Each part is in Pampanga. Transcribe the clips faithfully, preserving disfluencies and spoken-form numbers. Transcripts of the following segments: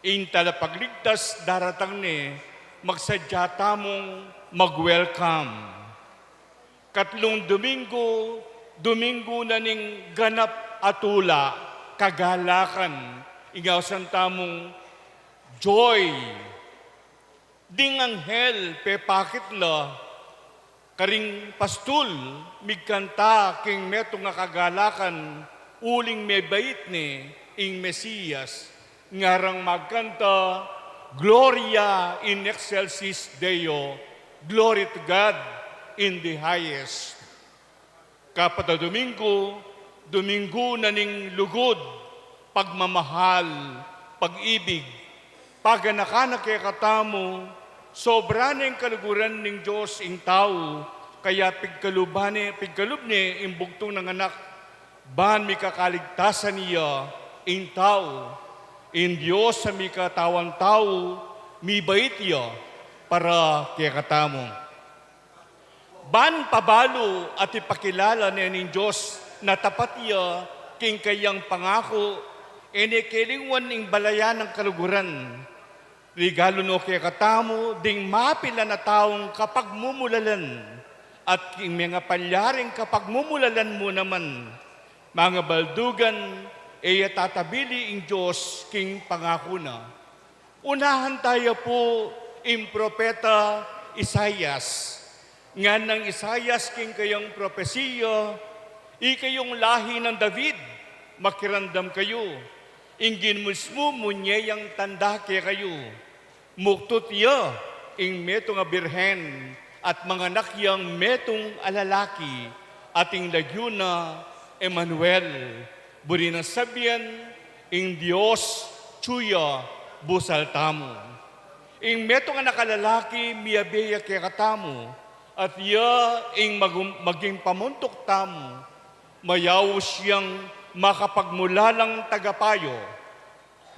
Ing Talapagligtas daratang ne, magsadya tamung mag-welcome. Katlung Domingo, Domingo na ning ganap a tula, kagalakan, ing ausan tamung joy. Ding anghel pepakit la karing pastul, migkanta king metung a kagalakan, uling mebait ne ing Mesias, ngarang magkanta, "Gloria in excelsis Deo, glory to God in the highest." Kapat a Domingo, Domingo na ning lugud, pagmamahal, pag-ibig. Paganakan na kekatamu, sobra ne ing kaluguran ning Dios ing tau, kaya pigkaluban ne, pigkalub ne ing bugtung nang Anak, ban mikakaligtasan ya ing tau. Ing Dios a mikatawan tau, mibait ya para kekatamu. Ban pabalu at ipakilala ne ning Dios na tapat ya king kayang pangaku, e ne kelingwan ing balayan nang kaluguran. Regalu no kekatamu ding mapilan a taung kapagmumulalan, at king mengapalyaring kapagmumulalan mu naman, mangabaldugan, e ya tatabili ing Dios king pangaku na. Unahan taya pu ing propeta Isaias. Ngan nang Isaias king kayang propesiya, "Ikayung lahi nang David, makiramdam kayu. Ing Ginu mismu munye yang tanda kekayu. Muktut ya ing metung a birhen at manganak yang metung a lalaki, at ing lagyu na Emmanuel." Buri nang sabian, "Ing Dios atyu ya busal tamu." Ing metung a anak a lalaki miyabe ya kekatamu, at iya ing magum-, maging pamuntuk tamu. Mayaus yang makapagmulalang tagapayo,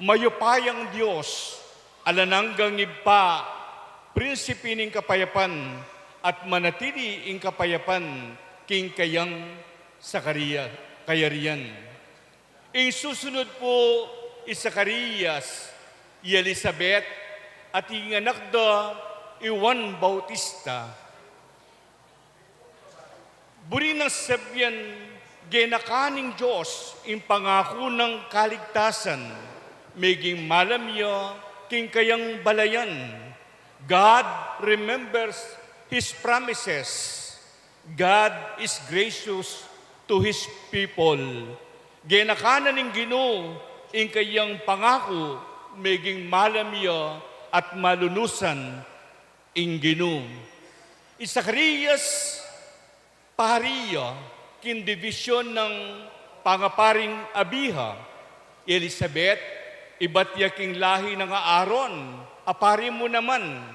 mayupayang Dios, alang anggang Ibpa, Prinsipe ning kapayapan, at manatili ing kapayapan king kayang sakariya-, kayarian. Ing susunud pu i Zacarias, i Elizabeth, at ing anak da i Juan Bautista. Buri nang sabian, ginawa ning Dios ing pangaku nang kaligtasan, meging malam ya king kayang balayan. God remembers His promises. God is gracious to His people. Ginawa na ning Ginu ing kayang pangaku, meging malam ya at malunusan ing Ginu. I Zacarias, pari ya king dibisyon nang pangaparing Abiya. I Elizabeth, ibat ya king lahi nang Aaron, a pari mu naman.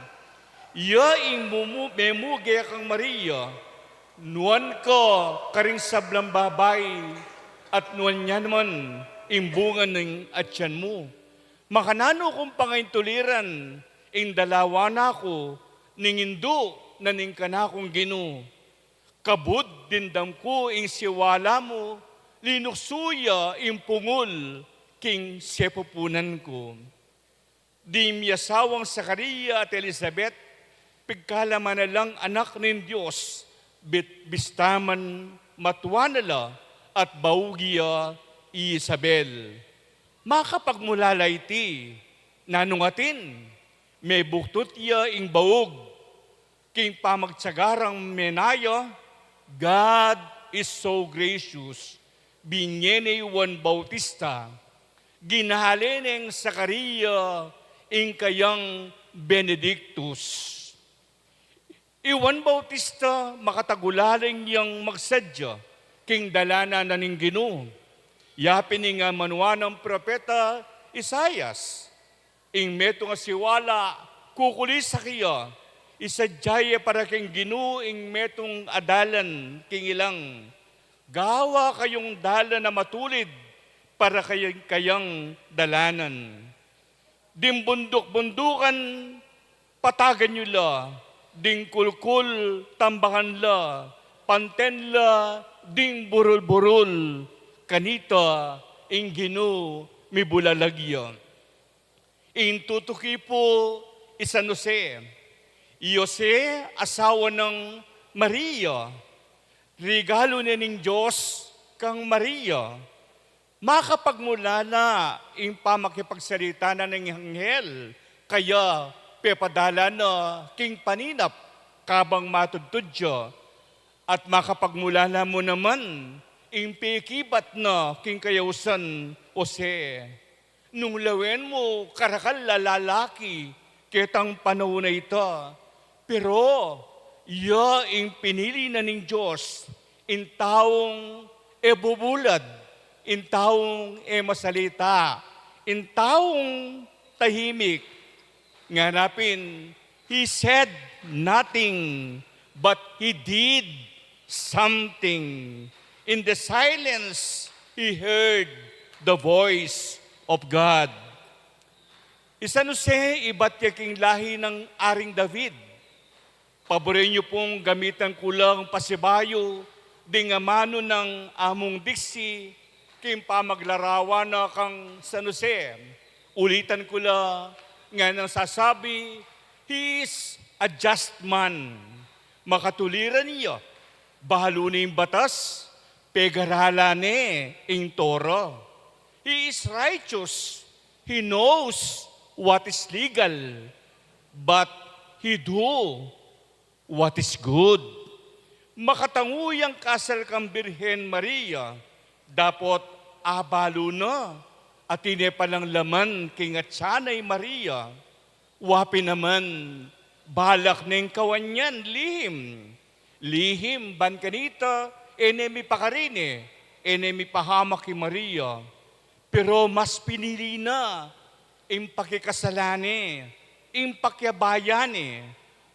Iya ing mumu-, memuge kang Maria, nuan ka karing sablang babai, at nuan ya naman ing bunga ning atian mu. Makananu kung pangaintuliran ing dalawa na ku ning indu na ning kanakung Ginu? Kabud dimdam ku ing siwala mu, linuksu ya ing pungul king sepupunan ku. Ding miasawang Zacarias at Elizabeth, pigkalaman na lang anak ning Dios, bit-, bista man matua na la at baug ya i Isabel. Makapagmulala iti, nanung atin, mebuktut ya ing baug. King pamagtyaga rang menaya, "God is so gracious." Binye ne i Juan Bautista, ginale neng Zacarias ing kayang benedictus. I Juan Bautista makatagulaling yang magsadya king dalanan na ning Ginu. Ya pin ing amanuan nang propeta Isaias. Ing metung a siwala, kukulisak ya, isadya ya para king Ginu ing metung a dalan king ilang. Gawa kayung dalan a matulid para kay-, kayang dalanan. Ding bunduk-bundukan, patagan yu la, ding kulkul, tambangan la, panten la, ding burul-burul, kanita ing Ginu mibulalag ya. Ing tutuki pu i San Jose. I Jose, asawa nang Maria. Regalu ne ning Dios kang Maria. Makapagmulala ing pamakipagsalita na ning anghel, kaya pepadala na king paninap kabang matudtud ya, at makapagmulala mu naman ing pekibat na king kayausan Jose. Nung lawen mu, karakal a lalaki ketang panaun a ita. Pero, ya ing pinili na ning Dios, ing taung e bubulad, ing taung e masalita, ing taung tahimik. Ngana pin, he said nothing, but he did something. In the silence, he heard the voice of God. I San Jose, ibat ya king lahi nang Aring David. Paborin yu pung gamitan ku lang pasibayu ding amanu nang amung diksi king pamaglarawan na kang San Jose. Ulitan ku la, nganang sasabi, he is a just man. Makatuliran ya, balu ne ing batas, pegaralan ne ing Torah. He is righteous. He knows what is legal, but he do what is good. Makatangu yang kasal kang Birhen Maria, dapot abalu na, atin ne palang laman king atyan na i Maria. Wa pin naman balak neng kawan yan lihim. Lihim ban kanita, e ne mipakarine, e ne mipahamak i Maria. Pero mas pinili na ing pakikasalan ne, ing pakiabayan ne,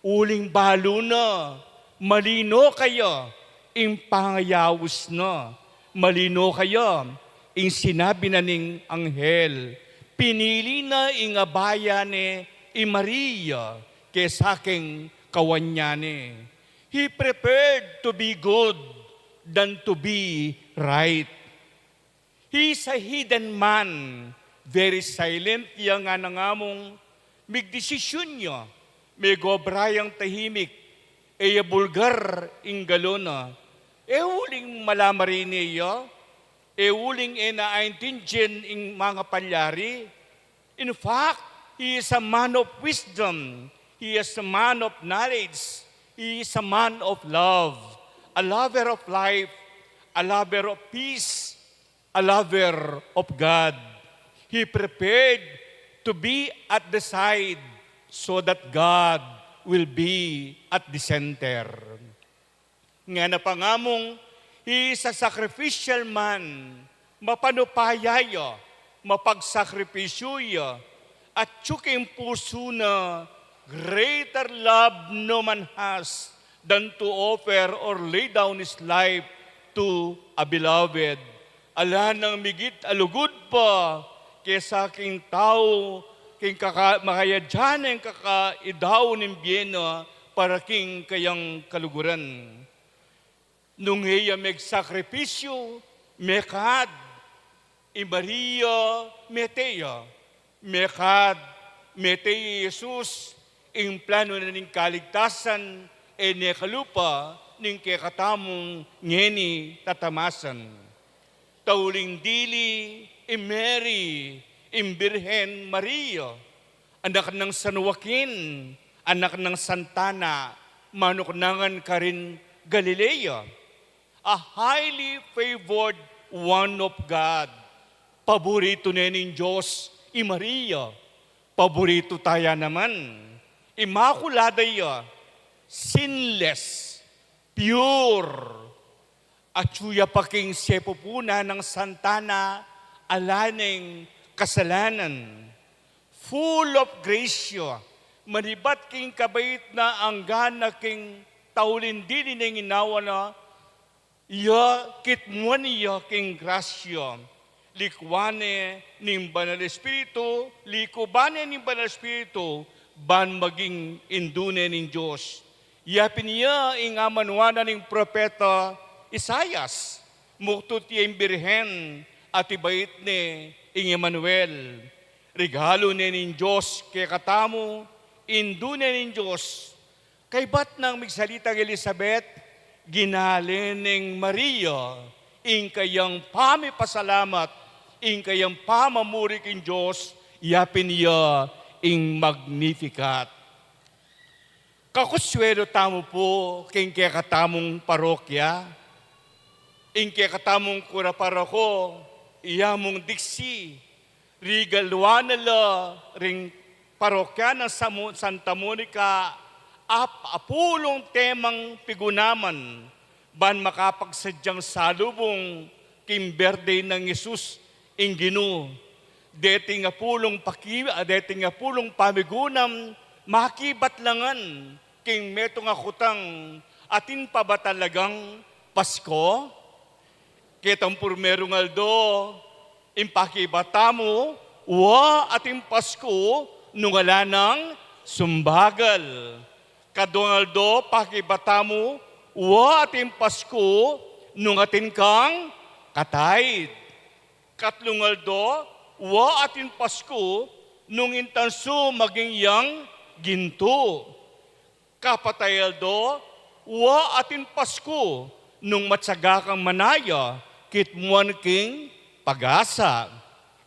uling balu na, malino kaya ing pangayaus na, malino kaya ing sinabi na ning anghel, pinili na ing abayan ne i Maria kesa king kawan ya ne. He preferred to be good than to be right. He is a hidden man, very silent ya ngana mung migdesisyun ya, megobra yang tahimik, e ya bulgar ing galon na. E uling mala marine ya, e uling e na aintindian ing mangapalyari. In fact, he is a man of wisdom, he is a man of knowledge, he is a man of love, a lover of life, a lover of peace, a lover of God. He prepared to be at the side so that God will be at the center. Ngana pa nga mung, he is a sacrificial man, mapanupaya ya, mapagsakripisyu ya, at king pusu na, greater love no man has than to offer or lay down his life to a beloved. Ala nang migit a lugud pa kesa king tau, king kaka-, makayadyan ing kakaidaun ning bie na para king kayang kaluguran. Nung e ya megsakripisyu, mekad i Maria mete ya. Mekad mete ya i Jesus, ing planu na ning kaligtasan, e ne kalupa ning kekatamung ngeni tatamasan. Tauling dili i Mary, ing Birhen Maria, anak nang San Joaquin, anak nang Santa Ana, manuknangan karin Galilea. A highly favored one of God. Paboritu ne ning Dios i Maria. Paboritu taya naman. Imakulada ya, sinless, pure. Atyu ya pa king sepupunan nang Santa Ana, ala neng kasalanan. Full of grace ya, manibat king kabait na angga na king tauling dili neng ginawa na, ya kitmuan ya king grasya. Likuan ne ning Banal Espiritu, likuban ne ning Banal Espiritu, ban maging indu ne ning Dios. Ya pin ya ing amanuan na ning propeta Isaias, muktut ya ing Birhen, at ibait ne ing Emmanuel. Regalu ne ning Dios kekatamu, Indu ne ning Dios. Kaybat nang migsalitang Elisabet, ginale neng Maria ing kayang pamipasalamat, ing kayang pamamuri king Dios, yapin ya ing Magnificat. Kakuswelu tamu pu king kekatamung parokya, ing kekatamung kura paroko, iya mung diksi, rigaluan na la ring parokya nang Samu-, Santa Monica, ap-, apulung temang pigunaman, ban makapagsadyang salubung king birthday nang Jesus ing Ginu. Deting apulung paki-, ah, deting apulung pamigunam, makibat la ngan king metung a kutang, atin pa ba talagang Pasko? Ketang purmerung aldo, ing pakibat tamu, wa atin Pasku nung ala nang sumbagal. Kaduang aldo, pakibat tamu, wa atin Pasku nung atin kang kataid. Katlung aldo, wa atin Pasku nung ing tansu maging yang gintu. Kapat a aldo, wa atin Pasku nung matyaga kang manaya, kitmuan king pag-asa.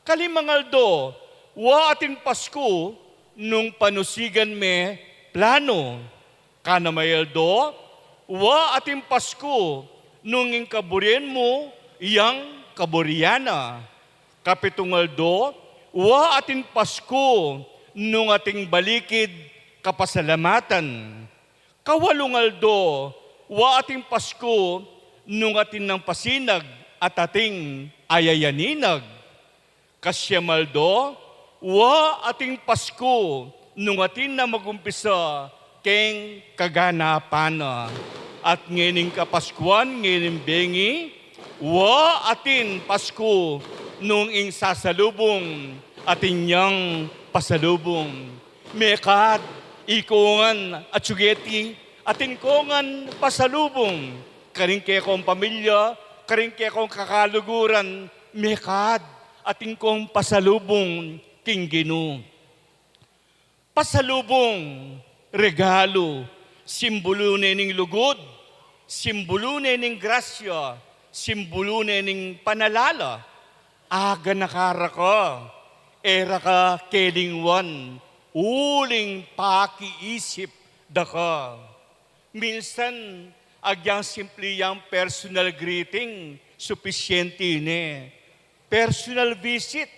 Kalimang aldo, wa atin Pasku nung panusigan me planu. Kanam a aldo, wa atin Pasku nung ing kaburian mu yang kaburian na. Kapitung aldo, wa atin Pasku nung atin balikid kapasalamatan. Kawalung aldo, wa atin Pasku nung atin nang pasinag at atin ayayaninag. Kasiyam aldo, wa atin Pasku nung atin nang magumpisa keng kaganapan na. At ngening Kapaskuan, ngening bengi, wa atin Pasku nung ing sasalubung atin yang pasalubung. Mekad, ikayu ngan, atiu keti, atin kong pasalubung karing kekong pamilya, karing kekong kakaluguran, mekad, atin kong pasalubung king Ginu. Pasalubung, regalu, simbulu ne ning lugud, simbulu ne ning grasya, simbulu ne ning panalala. Aganaka ra ka, e ra ka kelingwan, uling pakiisip da ka. Minsan, agyang simple yang personal greeting, supisyente ne. Personal visit,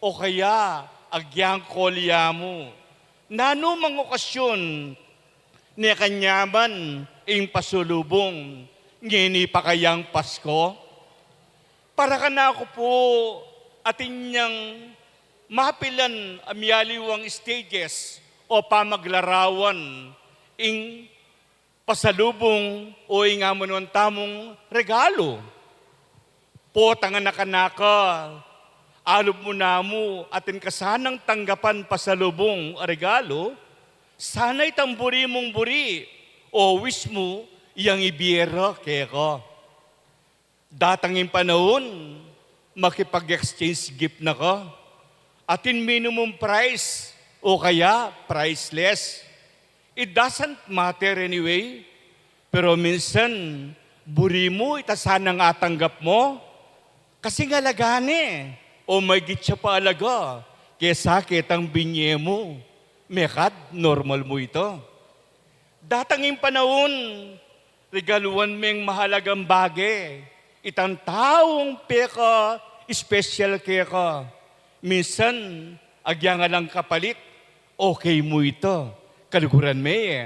o kaya agyang call ya mu. Nanumang okasyon, ne kanyaman ing pasalubung, ngeni pa kayang Pasko? Para kanaku pu, atin yang mapilan a mialiwang stages o pamaglarawan ing pasalubung o ing amanung tamung regalu. Potang anak-anaka, alub mu namu atin ka sanang tanggapan pasalubung a regalu, sana itang buri mung buri o wish mu yang ibie ra keka. Datang ing panaun, makipag-exchange gift na ka. Atin minimum price o kaya priceless. It doesn't matter anyway. Pero minsan, buri mu ita sanang atanggap mu. Kasi alaga ne, o maygit ya pa alaga kesa ketang binye mu. Mekad, normal mu ita. Datang ing panaun, regaluan meng mahalagang bage itang taung peka-special keka. Minsan, agyang alang kapalit, okay mu ita, kaluguran me e.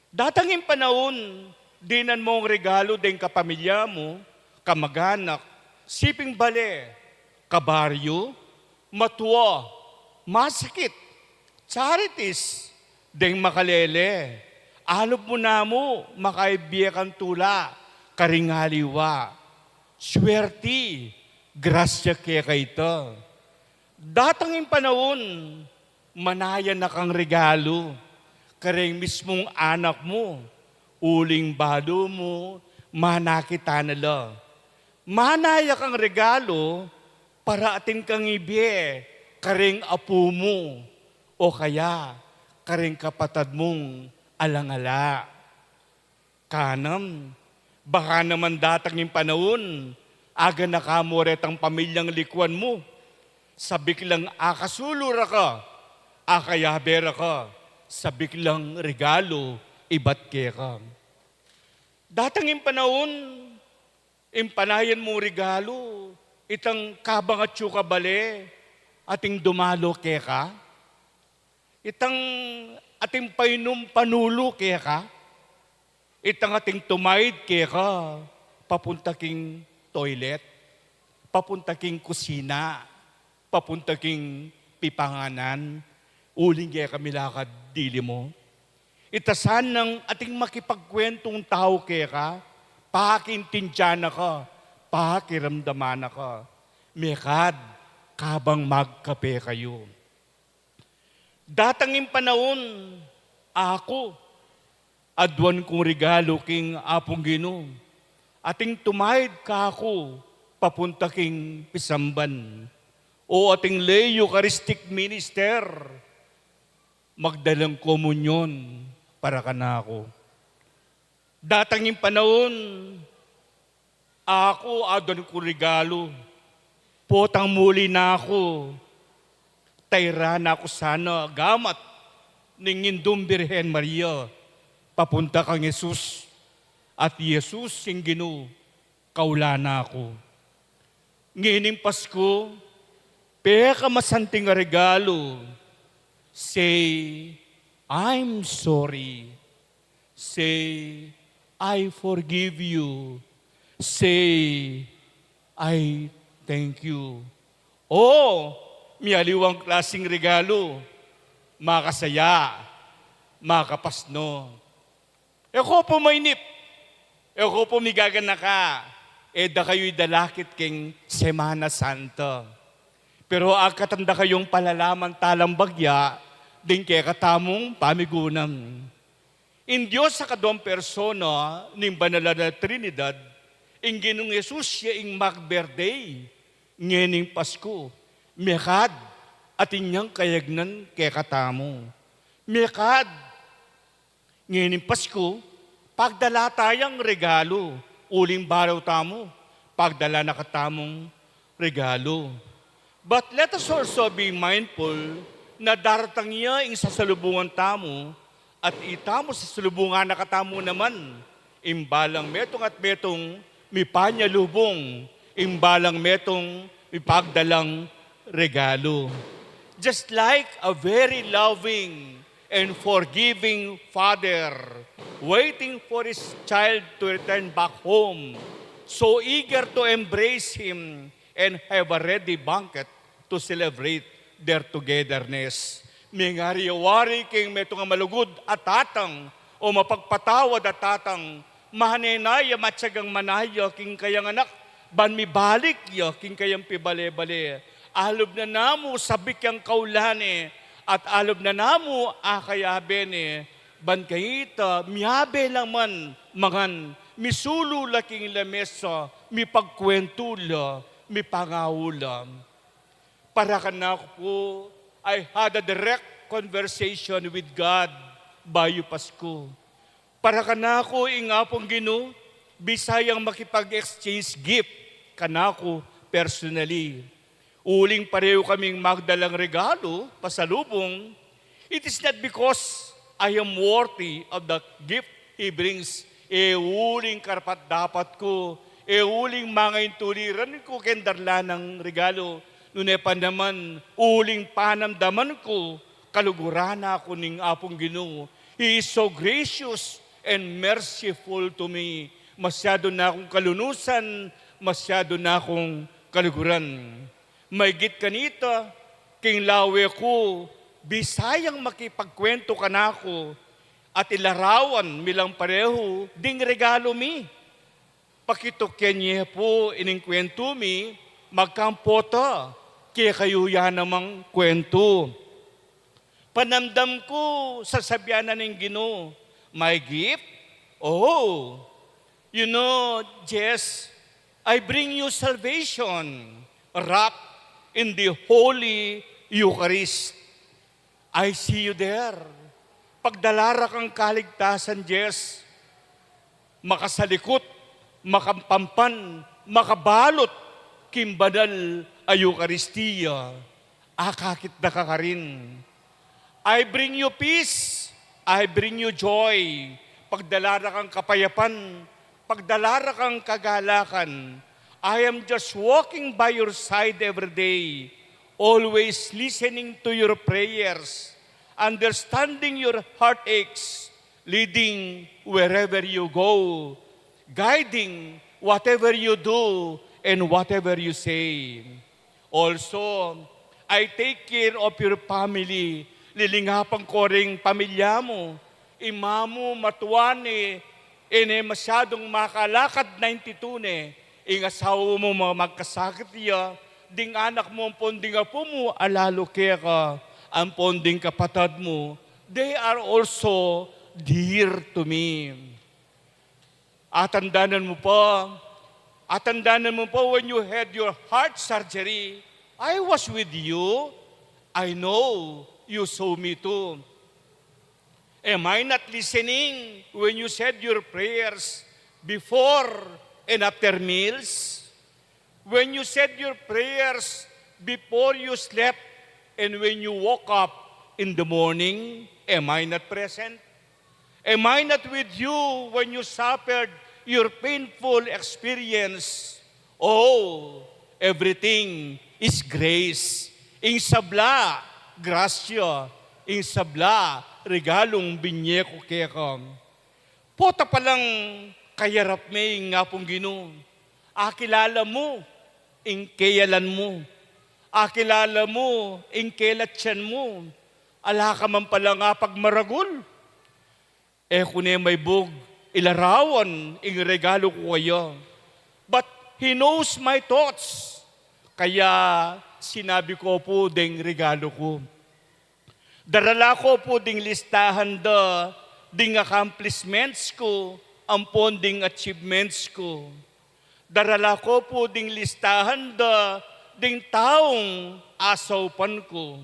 Datang ing panaun, dinan mung regalu deng kapamilya mu, kamaganak, siping bale, kabaryu, matua, masakit, charities, deng makalele, alub mu namu makaibie kang tula karing aliwa. Swerte, grasya keka ita. Datang ing panaun, manaya na kang regalu kareng mismung anak mu, uling balu mu, manakit na la. Manaya kang regalu para atin kang ibie kareng apu mu, o kaya kareng kapatad mung alang-ala. Kanam, baka naman datang ing panaun, aganaka mu retang pamilyang likuan mu, sabik lang akasulu ra ka, akayabe ra ka, sabik lang regalu ibat keka. Datang ing panaun, ing panayan mung regalu, itang kabang atyu ka bale, ating dumalo keka, itang ating painum panulu keka, itang ating tumaid keka, papunta king toilet, papunta king kusina, papunta king pipanganan, uling keka milakad dili mu. Ita sanang ating makipagkuentung tau keka, pakiintindian na ka, pakiramdaman na ka. Mekad, kabang magkape kayu. Datang ing panaun, aku, aduan kung regalu king Apung Ginu, ating tumaid kaku, papunta king pisamban. O ating lay Eucharistic minister, magdalang komunyon para kanaku. Datang ing panaun, aku, aduan kung regalu, potang muli na ku, tairan na ku sana gamat ning Indung Birhen Maria, papunta kang Jesus, at Jesus ing Ginu, kaulan na ku. Ngening Pasku, pekamasanting a regalu, say, "I'm sorry." Say, "I forgive you." Say, "I thank you." O, miyaliwang klasing regalu, makasaya, makapasno. E ko pu mainip, e ko pu migaganaka, e da kayu idalakit king Semana Santa. Pero agkatan da kayung palalaman talang bagya ding kekatamung pamigunam. Ing Dios a kaduang persona ning banal a Trinidad, ing Ginung Jesus ya ing mag-birthday ngening Pasku. Mekad, atin yang kayagnan kekatamu. Mekad, ngening Pasku, pagdala tayang regalu, uling baro tamu, pagdala na katamung regalu. But let us also be mindful na daratang ya ing sasalubungan tamu, at itamu sasalubungan na katamu naman, ing balang metung at metung mipanyalubung, ing balang metung mipagdalang regalu. Just like a very loving and forgiving father waiting for his child to return back home, so eager to embrace him and have a ready banquet to celebrate their togetherness. Mengari ya wari king metung a malugud a tatang o mapagpatawad a tatang, manenaya, matyagang manaya king kayang anak, ban mibalik ya king kayang pibale-bale. Alub na namu sabik yang kaulan ne, at alub na namu akayabe ne, ban kanita miyabe la man mangan, misulu la king lamesa, mipagkuwentu la, mipangawu la. Para kanaku pu, I had a direct conversation with God bayu Pasku. Para kanaku, ing Apung Ginu, bisa yang makipag-exchange gift kanaku personally. Uling parehu kaming magdalang regalo, pasalubung, it is not because I am worthy of the gift he brings, e uling karapat-dapat ku, e uling mangaintuliran ku keng darla nang regalo, nune pa naman uling panamdaman ku, kaluguran na ku ning Apung Ginu. He is so gracious and merciful to me. Masyadu na kung kalunusan, masyadu na kung kaluguran. Maygit kanita, king lawe ku, bisa yang makipagkuwentu kanaku, at ilarawan mi lang parehu ding regalo mi. Pakitukyan ye pu ining kuwentu mi, magkampo ta, kekayu ya namang kuwentu. Panamdam ku, sasabian na ning Ginu, "My gift? Oh, you know, Jess, I bring you salvation, wrapped in the holy Eucharist, I see you there. Pagdala ra kang kaligtasan, Jess, makasalikut, makapampan, makabalut king banal a Eukaristia. Akakit da ka karin. I bring you peace. I bring you joy. Pagdala ra kang kapayapan. Pagdala ra kang kagalakan. I am just walking by your side every day, always listening to your prayers, understanding your heartaches, leading wherever you go, guiding whatever you do and whatever you say. Also, I take care of your family. Lilingapan ko ring pamilya mu. Ima mu, matua ne, e ne masyadung makalakad, ninety-two ne. Ing asawa mu, ma-, magkasakit ya. Ding anak mu, ampon ding apu mu, alalu keka, ampon ding kapatad mu. They are also dear to me. Atandanan mu pa, atandanan mu pa when you had your heart surgery, I was with you. I know you saw me too. Am I not listening when you said your prayers before and after meals? When you said your prayers before you slept and when you woke up in the morning, am I not present? Am I not with you when you suffered your painful experience? Oh, everything is grace. Ing sabla, grasya. Ing sabla, regalung binye ku keka. Pota palang kayarap me ing Apung Ginu. Akilala mu ing keyalan mu. Akilala mu ing kelatyan mu. Ala ka man palang apagmaragul. E ku ne maibug ilarawan ing regalu ku kaya. But He knows my thoughts. Kaya sinabi ku pu ding regalu ku. Darala ku pu ding listahan da ding accomplishments ku, ampon ding achievements ku. Darala ku pu ding listahan da ding taung asaupan ku.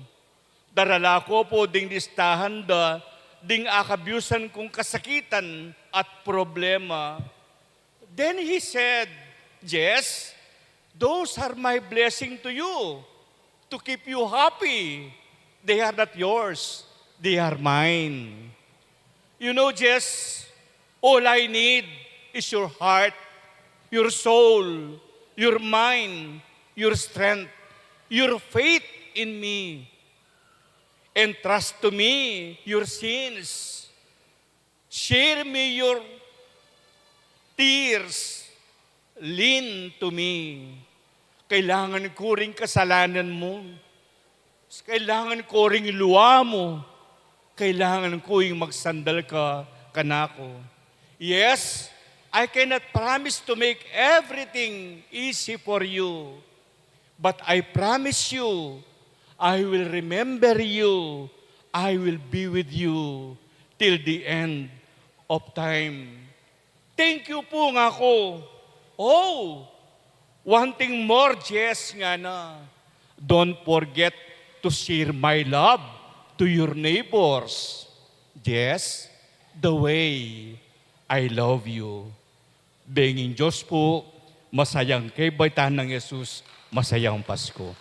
Darala ku pu ding listahan da ding akabyusan kung kasakitan at problema. Then he said, "Jess, those are my blessing to you, to keep you happy. They are not yours, they are mine." You know, Jess, all I need is your heart, your soul, your mind, your strength, your faith in me. Entrust to me your sins. Share me your tears. Lean to me. Kailangan ku ring kasalanan mu. Kailangan ku ring lua mu. Kailangan ku ing magsandal ka kanaku. Yes, I cannot promise to make everything easy for you. But I promise you, I will remember you. I will be with you till the end of time. Thank you pu, nga ku. Oh, one thing more, Jess, ngana. Don't forget to share my love to your neighbors. Jess, the way I love you. Benging Dios pu, masayang kebaitan nang Jesus, masayang Pasko.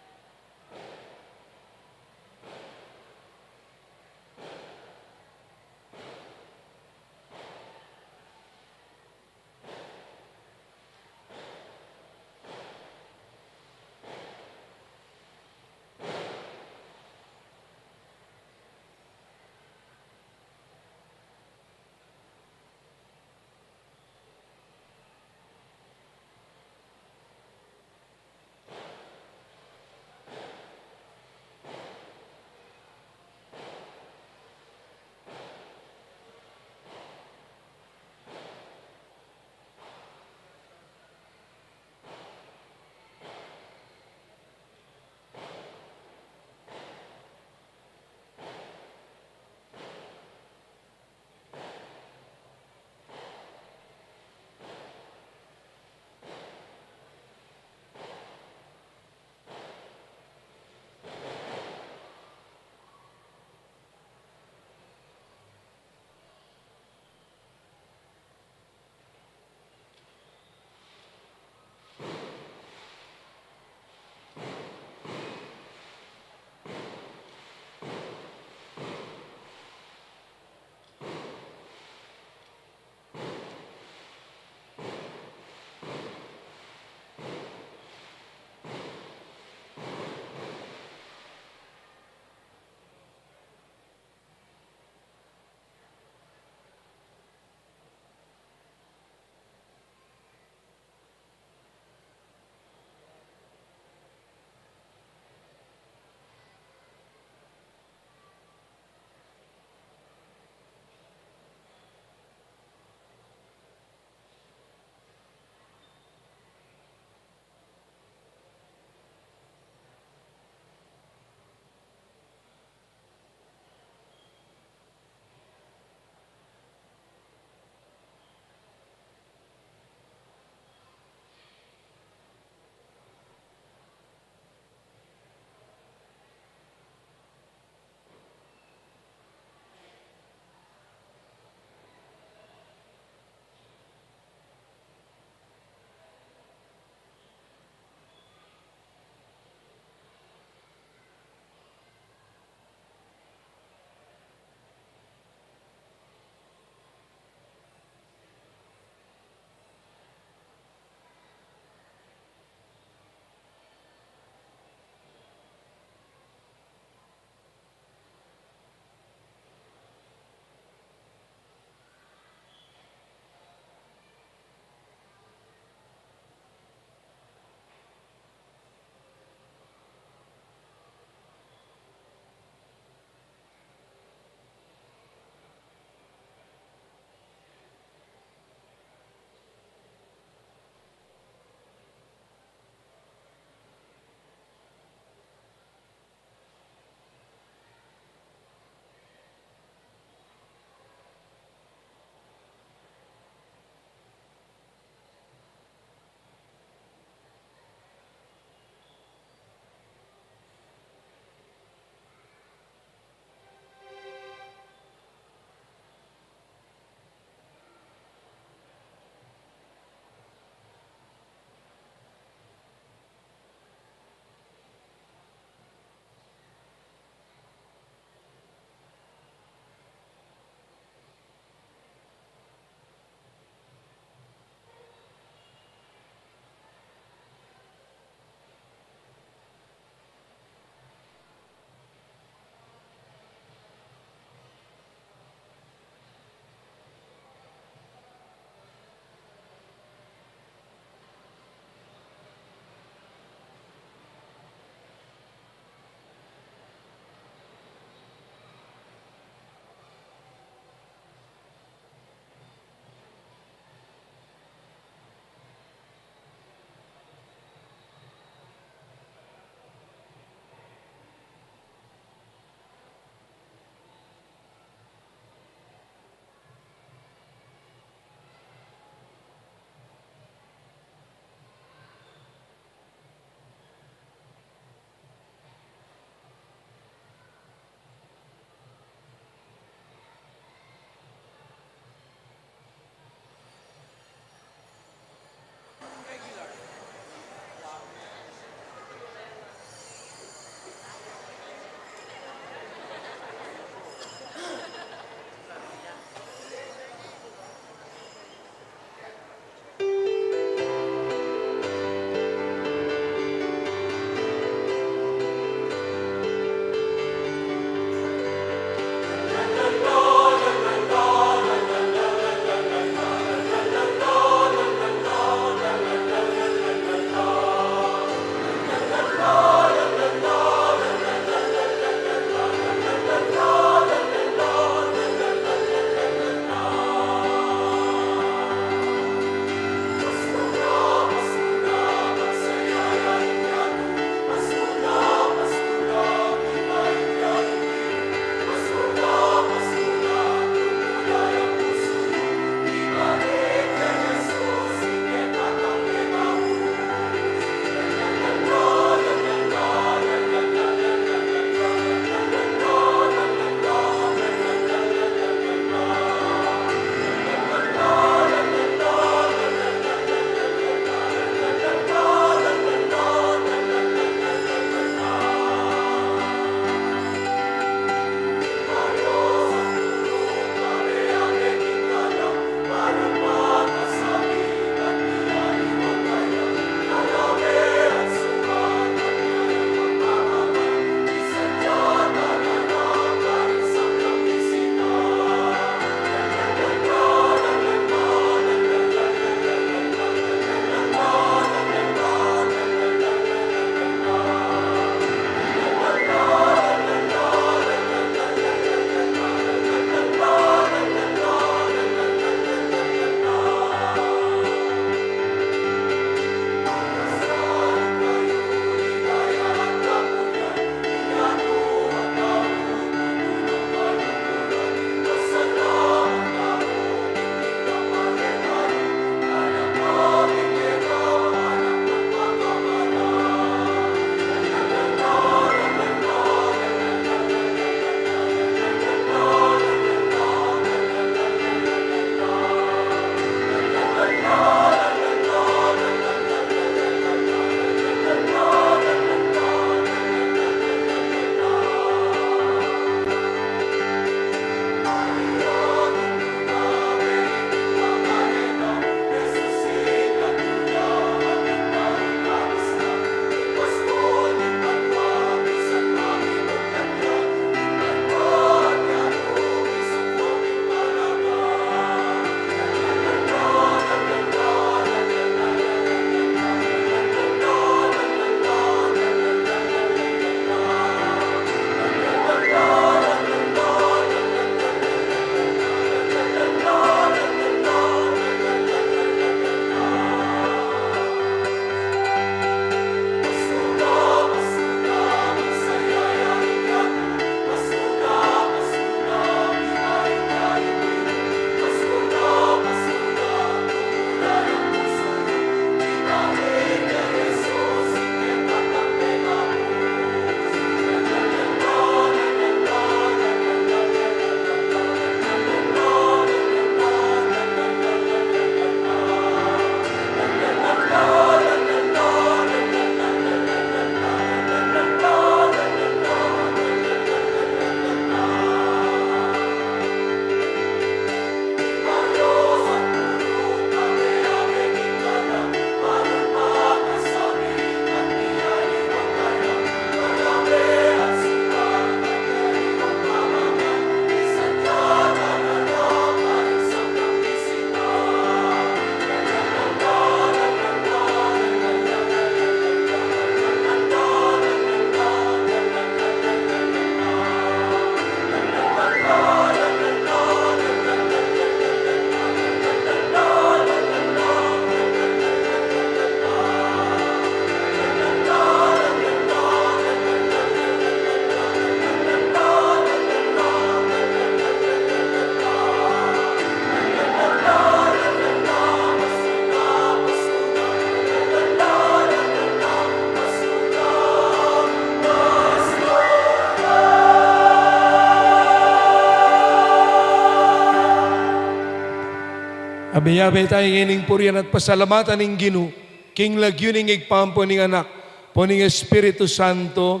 Meyabe tamu ngening purian at pasalamatan ing Ginu, king lagyu ning Ibpa, ampo ning Anak, ampo ning Espiritu Santo.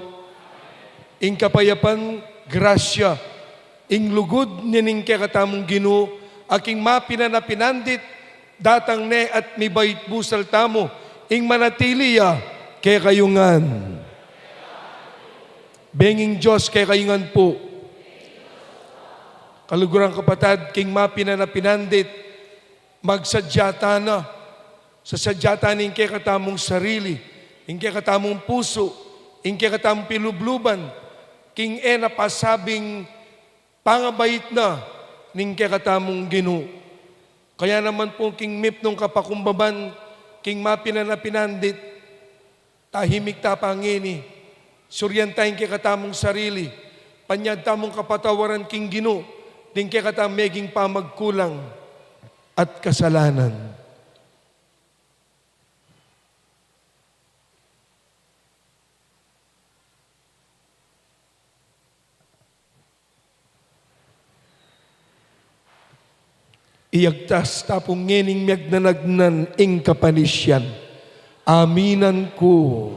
Ing kapayapan, grasya, ing lugud ning kekatamung Ginu, a king mapinan a pinandit, datang ne at mibait busal tamu, ing manatili ya kekayu ngan. Beng ning Dios kekayu ngan pu. Kaluguran, kapatad, king mapinan a pinandit, magsadya tana, sasadya tana ing kekatamung sarili, ing kekatamung pusu, ing kekatamung pilubluban, king e na pasabing pangabait na ning kekatamung Ginu. Kaya naman pu king mipnung kapakumbaban, king mapinan a pinandit, tahimik ta pa ngeni, surian ta ing kekatamung sarili, panyad tamung kapatawaran king Ginu, ding kekatamung meging pamagkulang at kasalanan. Iyagtas ta pu ngening miyagnanagnan ing kapanisian. Aminan ku.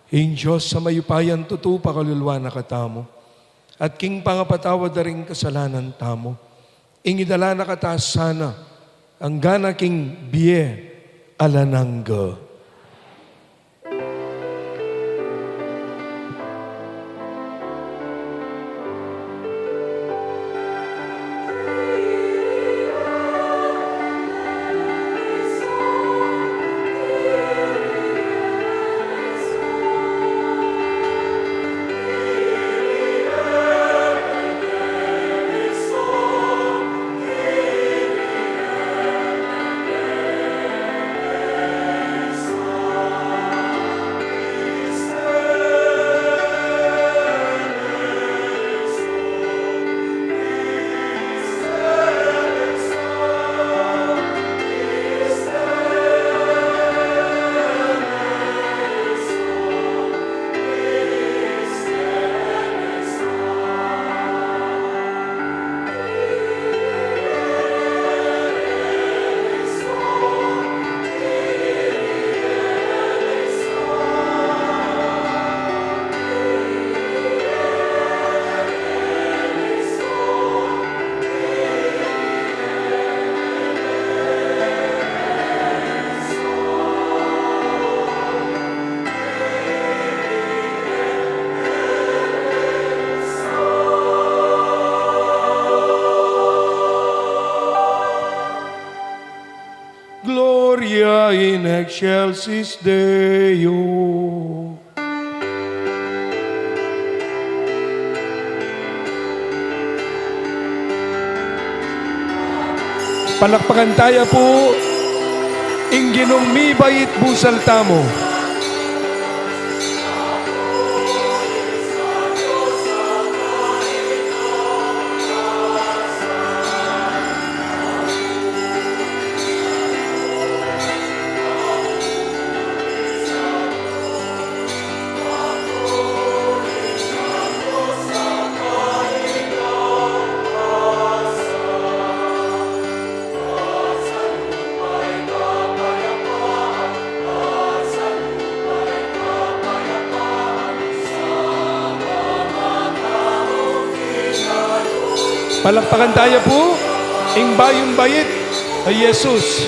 Ing Dios a mayupaya, tutu pakaluluan na katamu, at king pangapatawad da ring kasalanan tamu, ing idala na katamu sana anggang king bie alang angga. Gloria in excelsis Deo. Palakpakan taya pu ing Ginung mibait busal tamu. Palakpakan taya pu ing bayung bait a Jesus.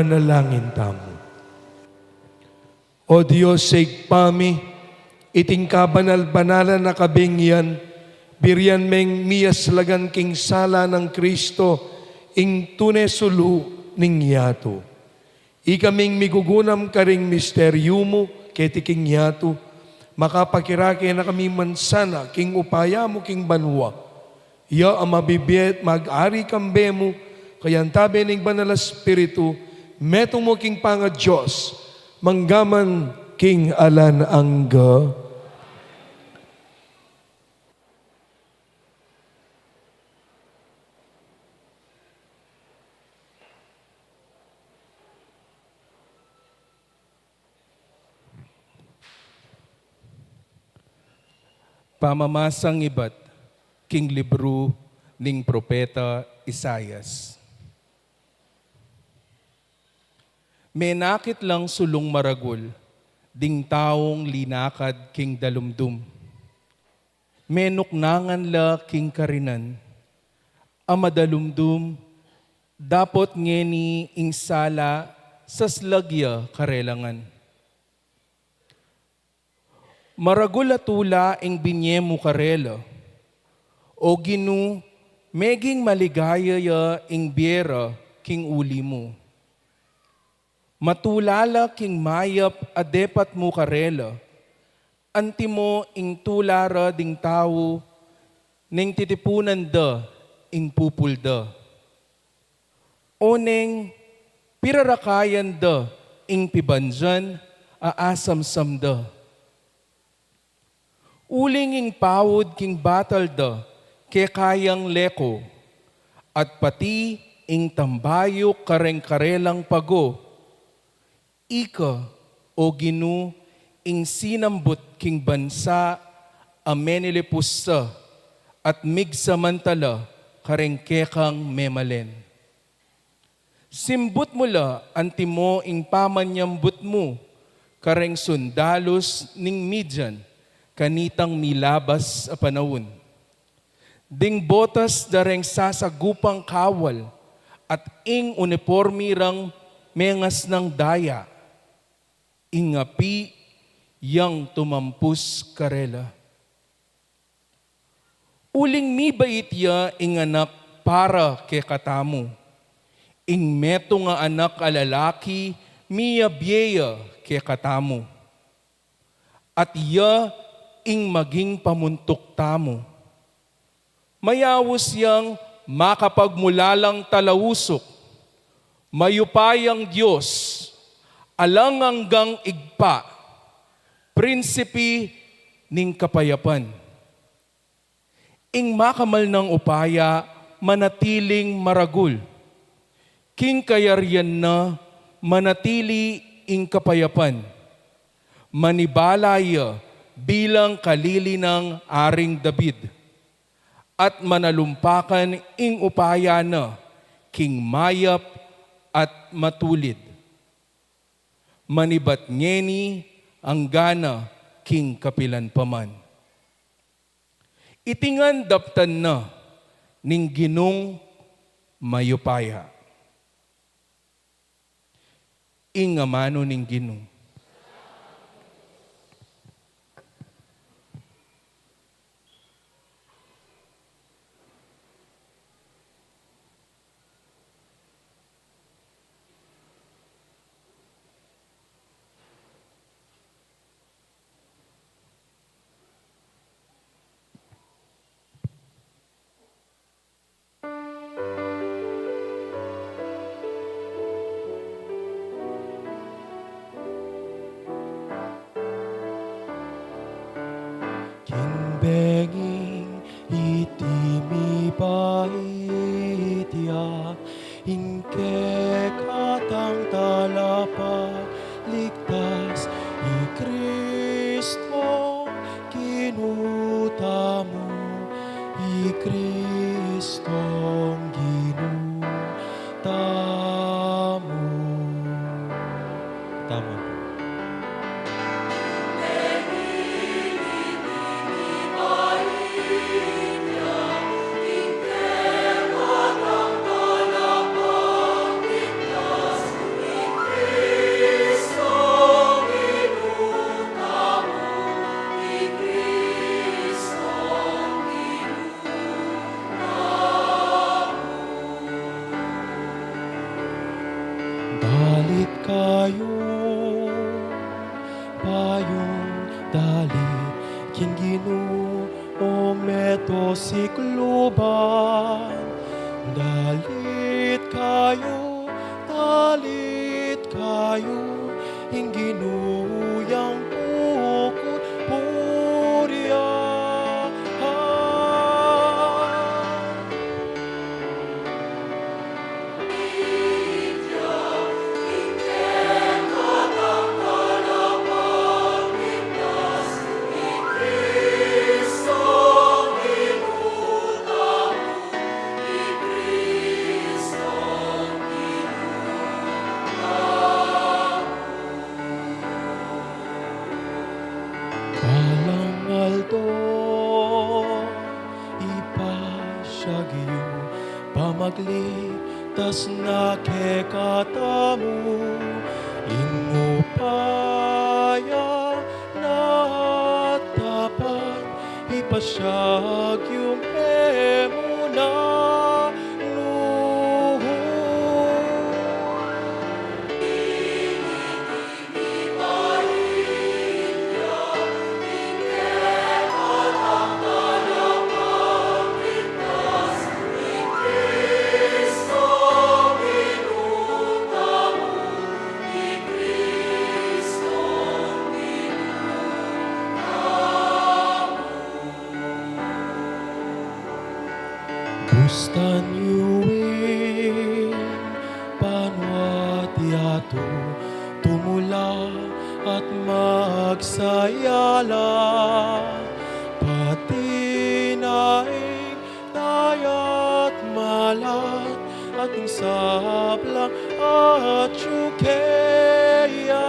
Manalangin tamu. O Dios, Ibpa mi, iting kabanal-banalan a kabeng yan, birian meng miyaslagan king sala nang Kristo ing tune sulu ning yatu. Ikaming migugunam karing misteryu mu keti king yatu, makapakirake na kami man sana king upaya mu king banua. Iya a mabibie at mag-ari kambe mu, kayantabe ning Banal a Espiritu, metung mu king pangaDios, mangga man king alang angga. Pamamasang ibat king libru ning propeta Isaias. Menakit lang sulung maragul ding taung linakad king dalumdum. Menuknangan la king karinan a madalumdum, dapot ngeni ing sala saslag ya karelangan. Maragul a tula ing binie mu karela. O Ginu, meging maligaya ya ing bie ra king uli mu. Matula la king mayap a depat mu karela, antimo ing tula ra ding tau neng titipunan da ing pupul da. O neng pirarakayan da ing pibandian a asamsam da. Uling ing paud king batal da keka yang leko, at pati ing tambayuk kareng karelang pago. Ika, O Ginu, ing sinambut king bansa a menilipus sa at migsamantala kareng kekang memalen. Simbut mu la antimo ing pamanyambut mu kareng sundalus ning Midian kanitang milabas a panaun. Ding botas da reng sasagupang kawal at ing unipormi rang mengasnang daya. Ing api yang tumampus karela. Uling mibait ya ing anak para kekatamu. Ing metung a anak a lalaki miyabie ya kekatamu. At iya ing maging pamuntuk tamu. Mayaus yang makapagmulalang talausuk, mayupayang Dios, alang anggang Ibpa, Prinsipe ning kapayapan. Ing makamal nang upaya manatiling maragul. King kayarian na manatili ing kapayapan. Manibala ya bilang kalili nang Aring David, at manalumpakan ing upaya na king mayap at matulid. Manibat ngeni anggana king kapilan pa man. Iti ngan daptan na ning Ginung mayupaya. Ing amanu ning Ginu. Ing Ginu, o meto sikluban, dalit kayu, dalit kayu, ing Ginu yang pupurian. Balang aldo, ipasiag yu pamagligtas na kekatamu, ing upaya na tapat, ipasiag yu e mu na nu. Bustan yu ing banua't yatu, tumula at magsaya la, pati na ing taya't malat at ing sablang atyu keya.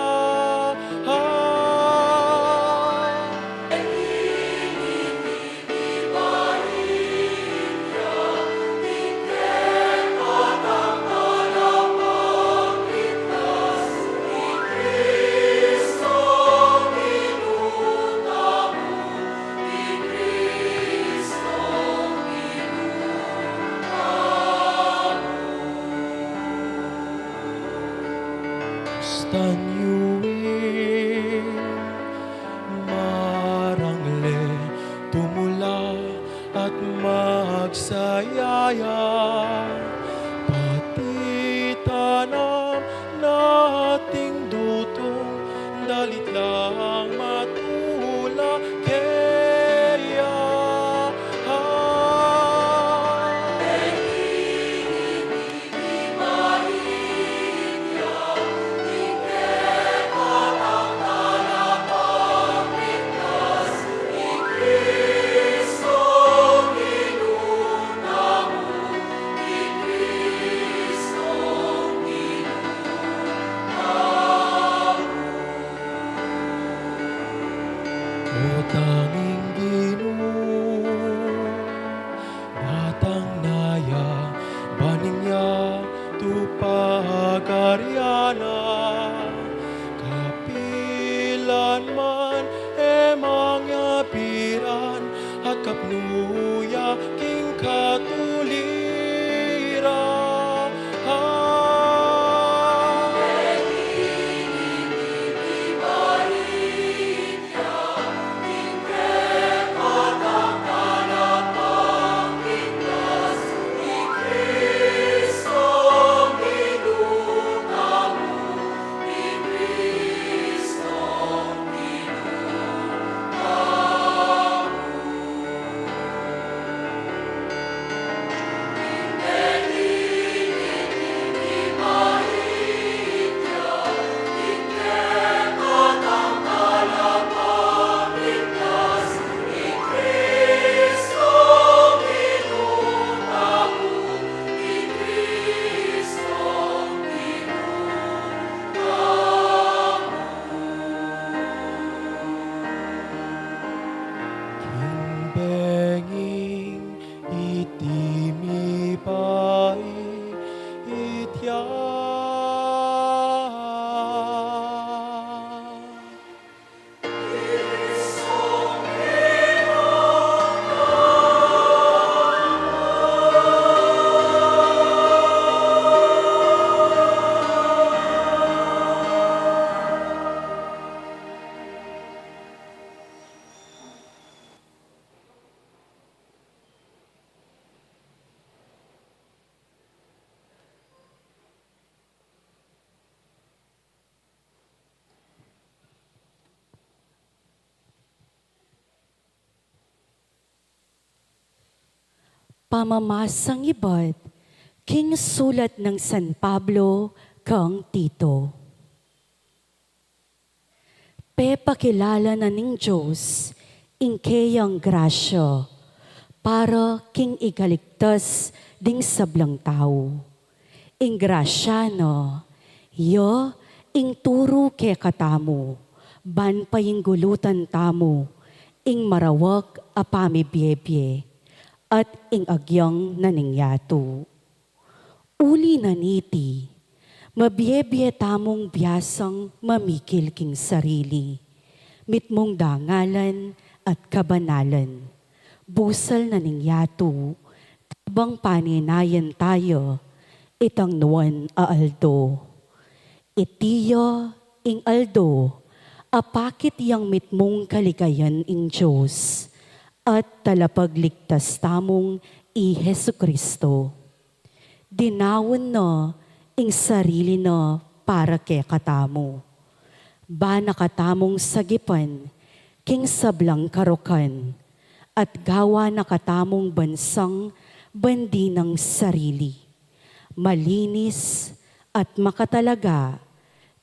Bustan yu ing marangle, tumula at magsaya ya, pati tanam nating dutung, dalit lang matula keya. O tanging Ginu, datang na ya, ban ing yatu pagarian na, kapilan man e mangyapiran, at kapnu ya king katuliran. King benging iti mipaitya. Pamamasang ibat king sulat nang San Pablo kang Tito. Pepakilala na ning Dios ing keyang grasya para king ikaligtas ding sablang tau. Ing grasya na, ya ing turu kekatamu, ban painggulutan tamu ing marawak a pamibiebie, at ing agyang na ning yatu. Uli na niti, mabiebie tamung biasang mamikil king sarili, mitmung dangalan at kabanalan. Busal na ning yatu, kabang paninayan taya itang nuan a aldo. Iti ya ing aldo a pakit yang mitmung kaligayan ing Dios at talapagligtas tamung i Jesucristo. Dinaun na ing sarili na para kekatamu, ba na katamung sagipan king sablang karukan, at gawa na katamung bansang bandi nang sarili, malinis at makatalaga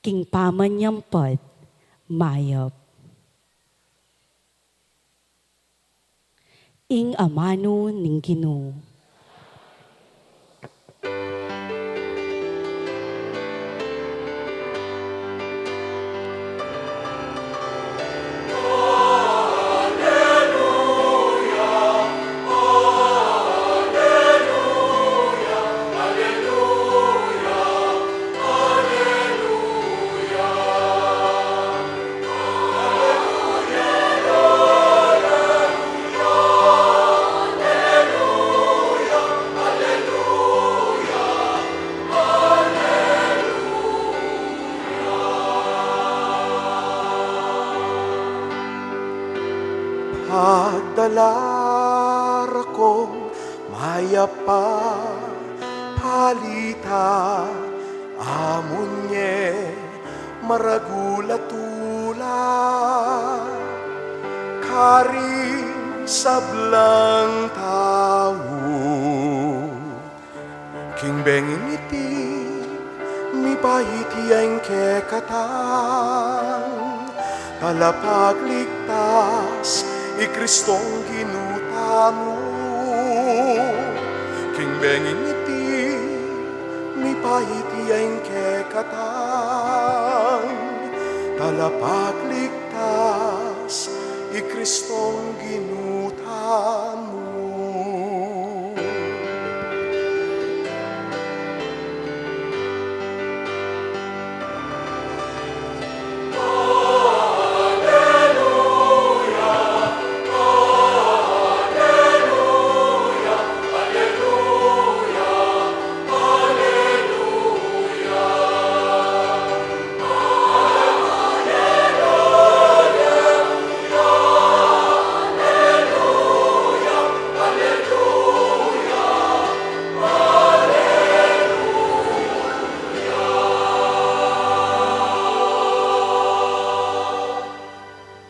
king pamanyampat mayap. Ing amanu ning Ginu. Pagdala ra kong mayap a balita, amun e maragul a tula karing sablang tau. King bengi iti, mipait ya ing kekatang Talapagligtas, i Kristong Ginu tamu. King bengi iti, mipait ya ing kekatang Talapagligtas, i Kristong Ginu tamu.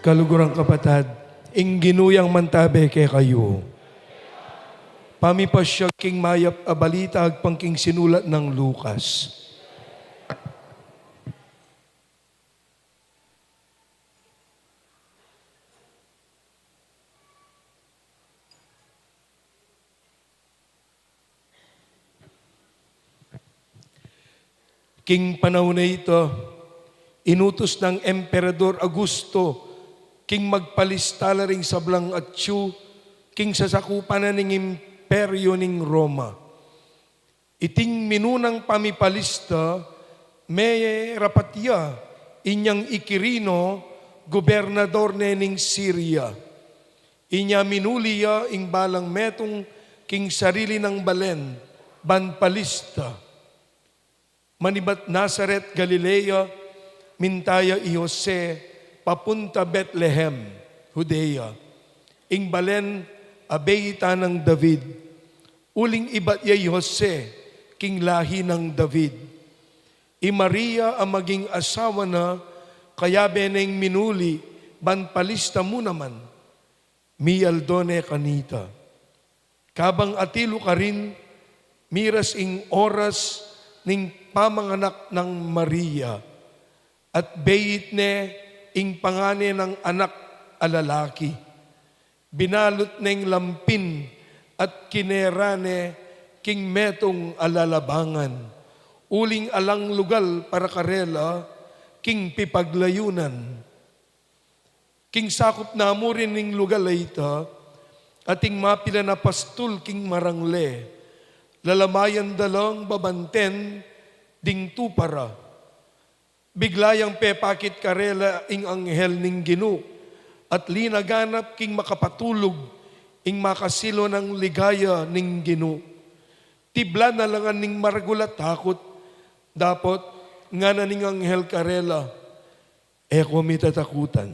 Kaluguran kapatad, ing Ginu yang mantabe kekayu. Pamipasyag king mayap a balita agpang king sinulat nang Lucas. King panaun a ita, inutus nang Emperador Augusto king magpalista la ring sablang atyu king sasakupan na ning Imperyo ning Roma. Iting minunang pamipalista, merapat ya inyang i Quirino, gobernador ne ning Siria. Inya minuli ya ing balang metung king sarili nang balen ban palista. Manibat Nazaret, Galilea, minta ya i Jose papunta Betlehem, Judea, ing balen a beitan nang David, uling ibat ya i Jose king lahi nang David. I Maria a maging asawa na, kayabe neng minuli ban palista mu naman, mialdo ne kanita. Kabang atilu karin, miras ing oras ning pamanganak nang Maria, at beit ne ing pangane nang anak a lalaki. Binalut neng lampin at kinera ne king metung a lalabangan, uling alang lugal para karela king pipaglayunan. King sakup na mu rin ning lugal a ita, ating mapilan a pastul king marangle, lalamayan da lang babanten ding tupa ra. Bigla yang pepakit karela ing anghel ning Ginu, at linaganap king makapatulug ing makasilu nang ligaya ning Ginu. Tiblan na la ngan ning maragul a takut, dapot ngana ning anghel karela, "E ko mitatakutan,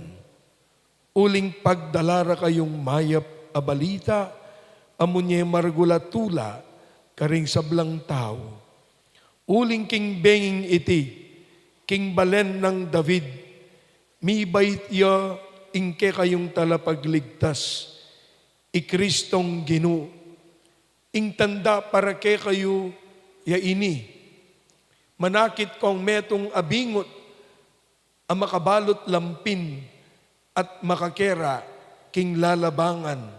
uling pagdala ra kayung mayap a balita a munye maragul a tula karing sablang tau. Uling king benging iti, king balen nang David, mibait ya ing kekayung talapagligtas, i Kristong Ginu. Ing tanda para kekayu ya ini: manakit kong metung a bingut a makabalut lampin at makakera king lalabangan."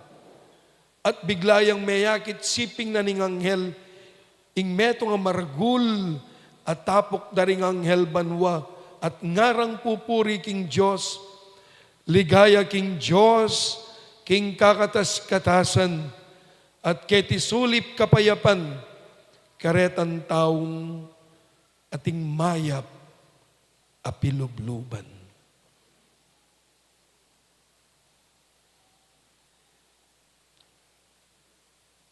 At bigla yang meyakit siping na ning anghel ing metung a maragul a tapuk da ring anghel banua, at ngarang pupuri king Dios, "Ligaya king Dios king kakatas-katasan, at keti sulip kapayapan karetang taung ating mayap a pilubluban."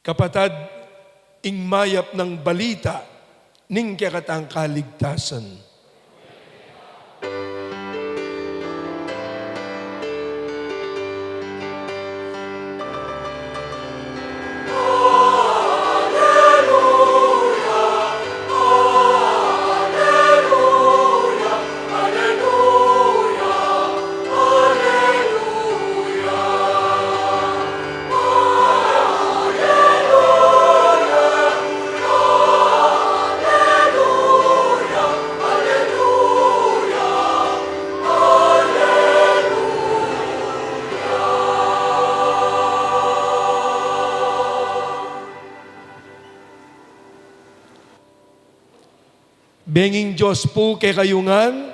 Kapatad, ing mayap nang balita ning kekatang kaligtasan. Benging Dios pu kekayu ngan.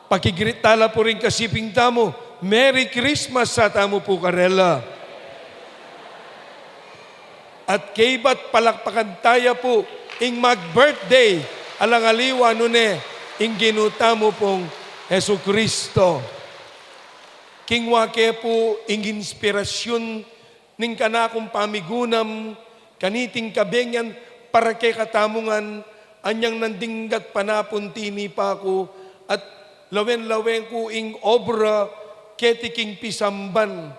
Paki-greet tala pu ring kasiping tamu, "Merry Christmas" sa tamu pu karela. At kaybat palakpakan taya pu ing mag-birthday, alang aliwa nune ing Ginu tamu pung Jesucristo. Kingwa ke pu ing inspirasyun ning kanakung pamigunam kaniting kabengian para kekatamu ngan, anyang nandinggat panapun tinipa ku at lawen-lawen ku ing obra keti king pisamban,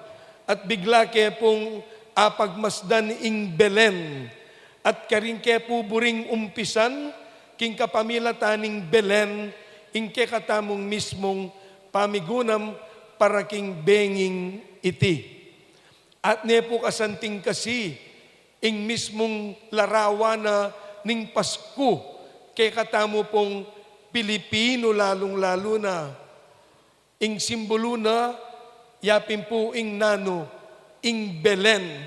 at bigla ke pung apagmasdan ing Belen, at karin ke pu buring umpisan king kapamilatan ning Belen ing kekatamung mismung pamigunam para king benging iti. At ne pu kasanting kasi ing mismung larawan na ning Pasku kekatamu pung Pilipinu, lalung-lalu na ing simbulu na, yapin pu ing nanu, ing Belen,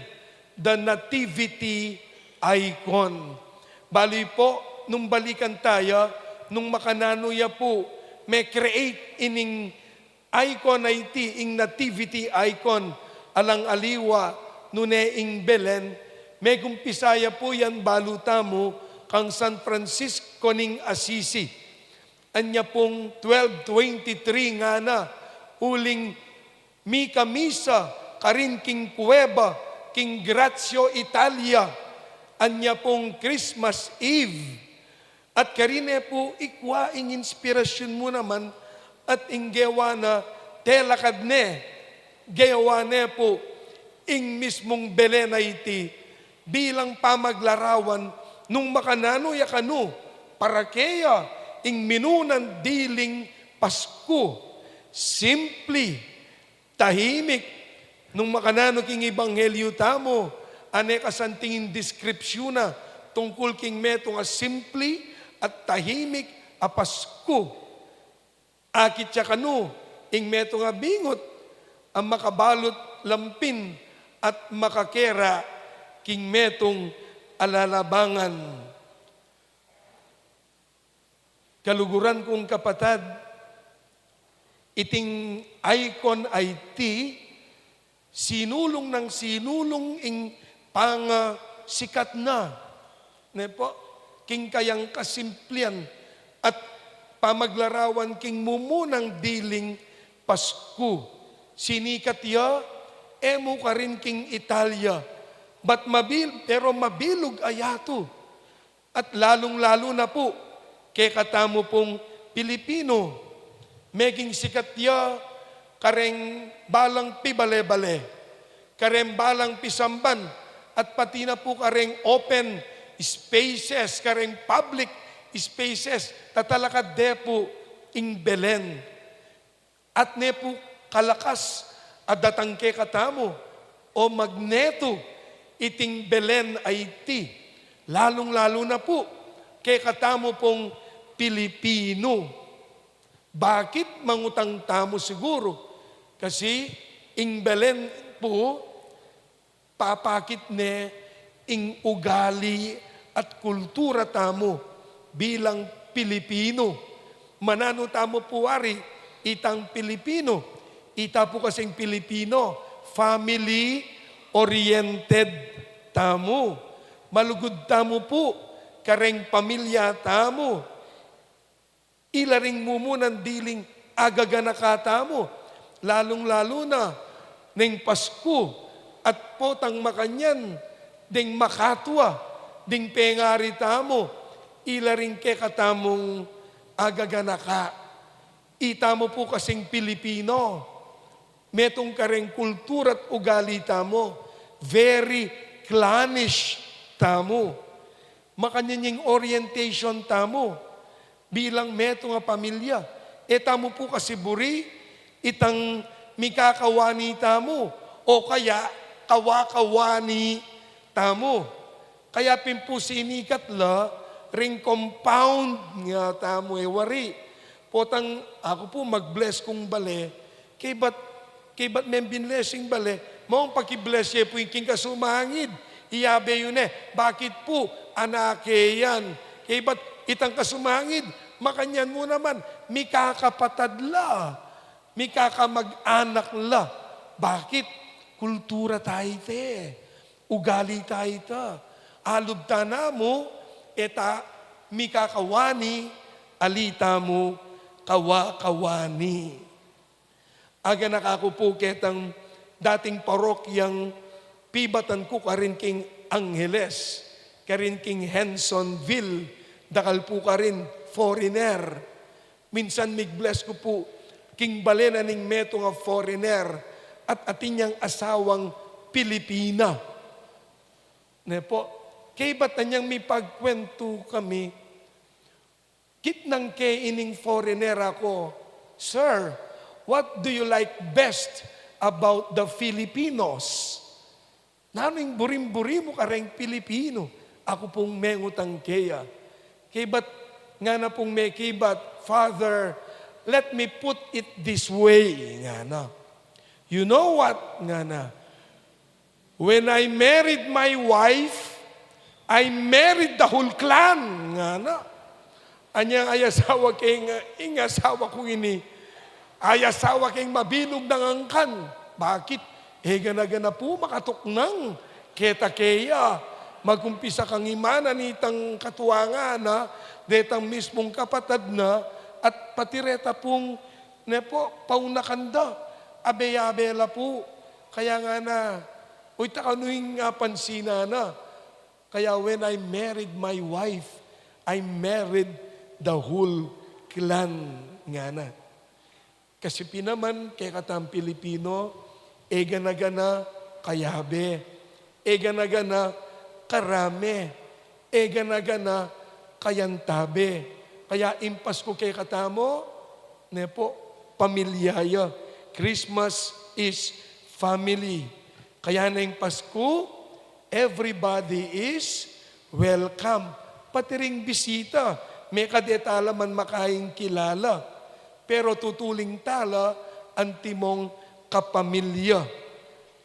the nativity icon. Balu yu pu, nung balikan taya, nung makananu ya pu me-create ining icon a iti, ing nativity icon, alang aliwa nune ing Belen, megumpisa ya pu yan, balu tamu, kang San Francisco ning Assisi. Anya pung twelve twenty-three ngana, uling mikamisa karin king kuweba king Grazio, Italia, anya pung Christmas Eve. At karin ne pu ikwa ing inspirasyun mu naman, at ing gewa na, telakad ne, gewa ne pu ing mismung Belen a iti bilang pamaglarawan nung makananu ya kanu para keya ing minunan diling Pasku. Simple, tahimik, Nung makananu king ebanghelyu tamu, ane kasanting ing deskripsyun na tungkul king metung a simpli at tahimik a Pasku. Akit ya kanu ing metung a bingut a makabalut lampin at makakera king metung a lalabangan. Kaluguran kung kapatad, iting icon a iti, sinulung nang sinulung ing pangasikat na, ne po, king kayang kasimplian at pamaglarawan king mumunang diling Pasku. Sinikat ya, e mu karin king Italia, but mabil-, pero mabilug a yatu. At lalung-lalu na pu kekatamu pung Pilipino, meging sikat ya kareng balang pibale-bale, kareng balang pisamban, at pati na pu kareng open spaces, kareng public spaces, tatalakad de pu ing Belen. At ne pu kalakas a datang kekatamu o magnetu iting Belen a iti, lalung-lalu na pu kekatamu pung Pilipino. Bakit? Mangutang tamu siguru. Kasi ing Belen pu, papakit ne ing ugali at kultura tamu bilang Pilipino. Mananu tamu pu wari itang Pilipino? Ita pu kasing Pilipino, family oriented tamu. Malugud tamu pu kareng pamilya tamu. Ila ring mumunan diling agaganaka tamu, lalung-lalu na neng Pasku at potang makanyan deng makatua, deng pengari tamu, ila ring kekatamung agaganaka. Itamu pu kasing Pilipino, metung kareng kultura at ugali tamu, very clannish tamu. Makanyan ing orientation tamu bilang metung a pamilya. E tamu pu kasi buri itang mikakawani tamu o kaya kawa-kawani tamu. Kaya pin pu sinikat la ring compound nga tamu e wari. Potang aku pu mag-bless kung bale, kaybat, kaybat meng binless ing bale, mong paki-bless ye pu ing king kasumangid. Iyabe yu ne, bakit pu? Anake yan. Kaybat itang kasumangid, makanyan mu naman, mikakapatad la, mikakamag-anak la. Bakit? Kultura ta ita e. Ugali ta ita. Alub ta namu, e ta mikakawani, ali tamu kawa-kawani. Aganak aku pu ketang dating parokyang pibatan ku karin king Angeles, karin king Hendersonville, dakal pu karin foreigner. Minsan mig-bless ku pu king bale na ning metung a foreigner at atin yang asawang Pilipina. Ne po, kaybat anyang mipagkwentu kami, kitnang ke ining foreigner aku, "Sir, what do you like best about the Filipinos?" Nanu ing buring-buri mu kareng Pilipino? Aku pung mengutang keya. Kaybat, ngana pung mekibat, "Father, let me put it this way," ngana. "You know what?" ngana. "When I married my wife, I married the whole clan," ngana. Anyang ay asawa ke ing, ing asawa kung ini, ay asawa keng mabilug nang angkan. Bakit? E gana-gana pu makatuknang keta keya. Magumpisa kang imanan itang katuangan na, detang mismung kapatad na, at pati reta pung, ne po, paunakan da. Abe-abe la pu. Kaya ngana, "Uy, ta kanu ing apansinan na?" Kaya, "When I married my wife, I married the whole clan," ngana. Kasi pin naman, kekatang Pilipino, e gana-gana kayabe, e gana-gana karame, e gana-gana kayantabe. Kaya ing Pasku kekatamu, ne po, pamilya ya. Christmas is family. Kaya neng Pasku, everybody is welcome. Pati ring bisita, mekad e tala man makaing kilala, pero tutuling tala antimong kapamilya.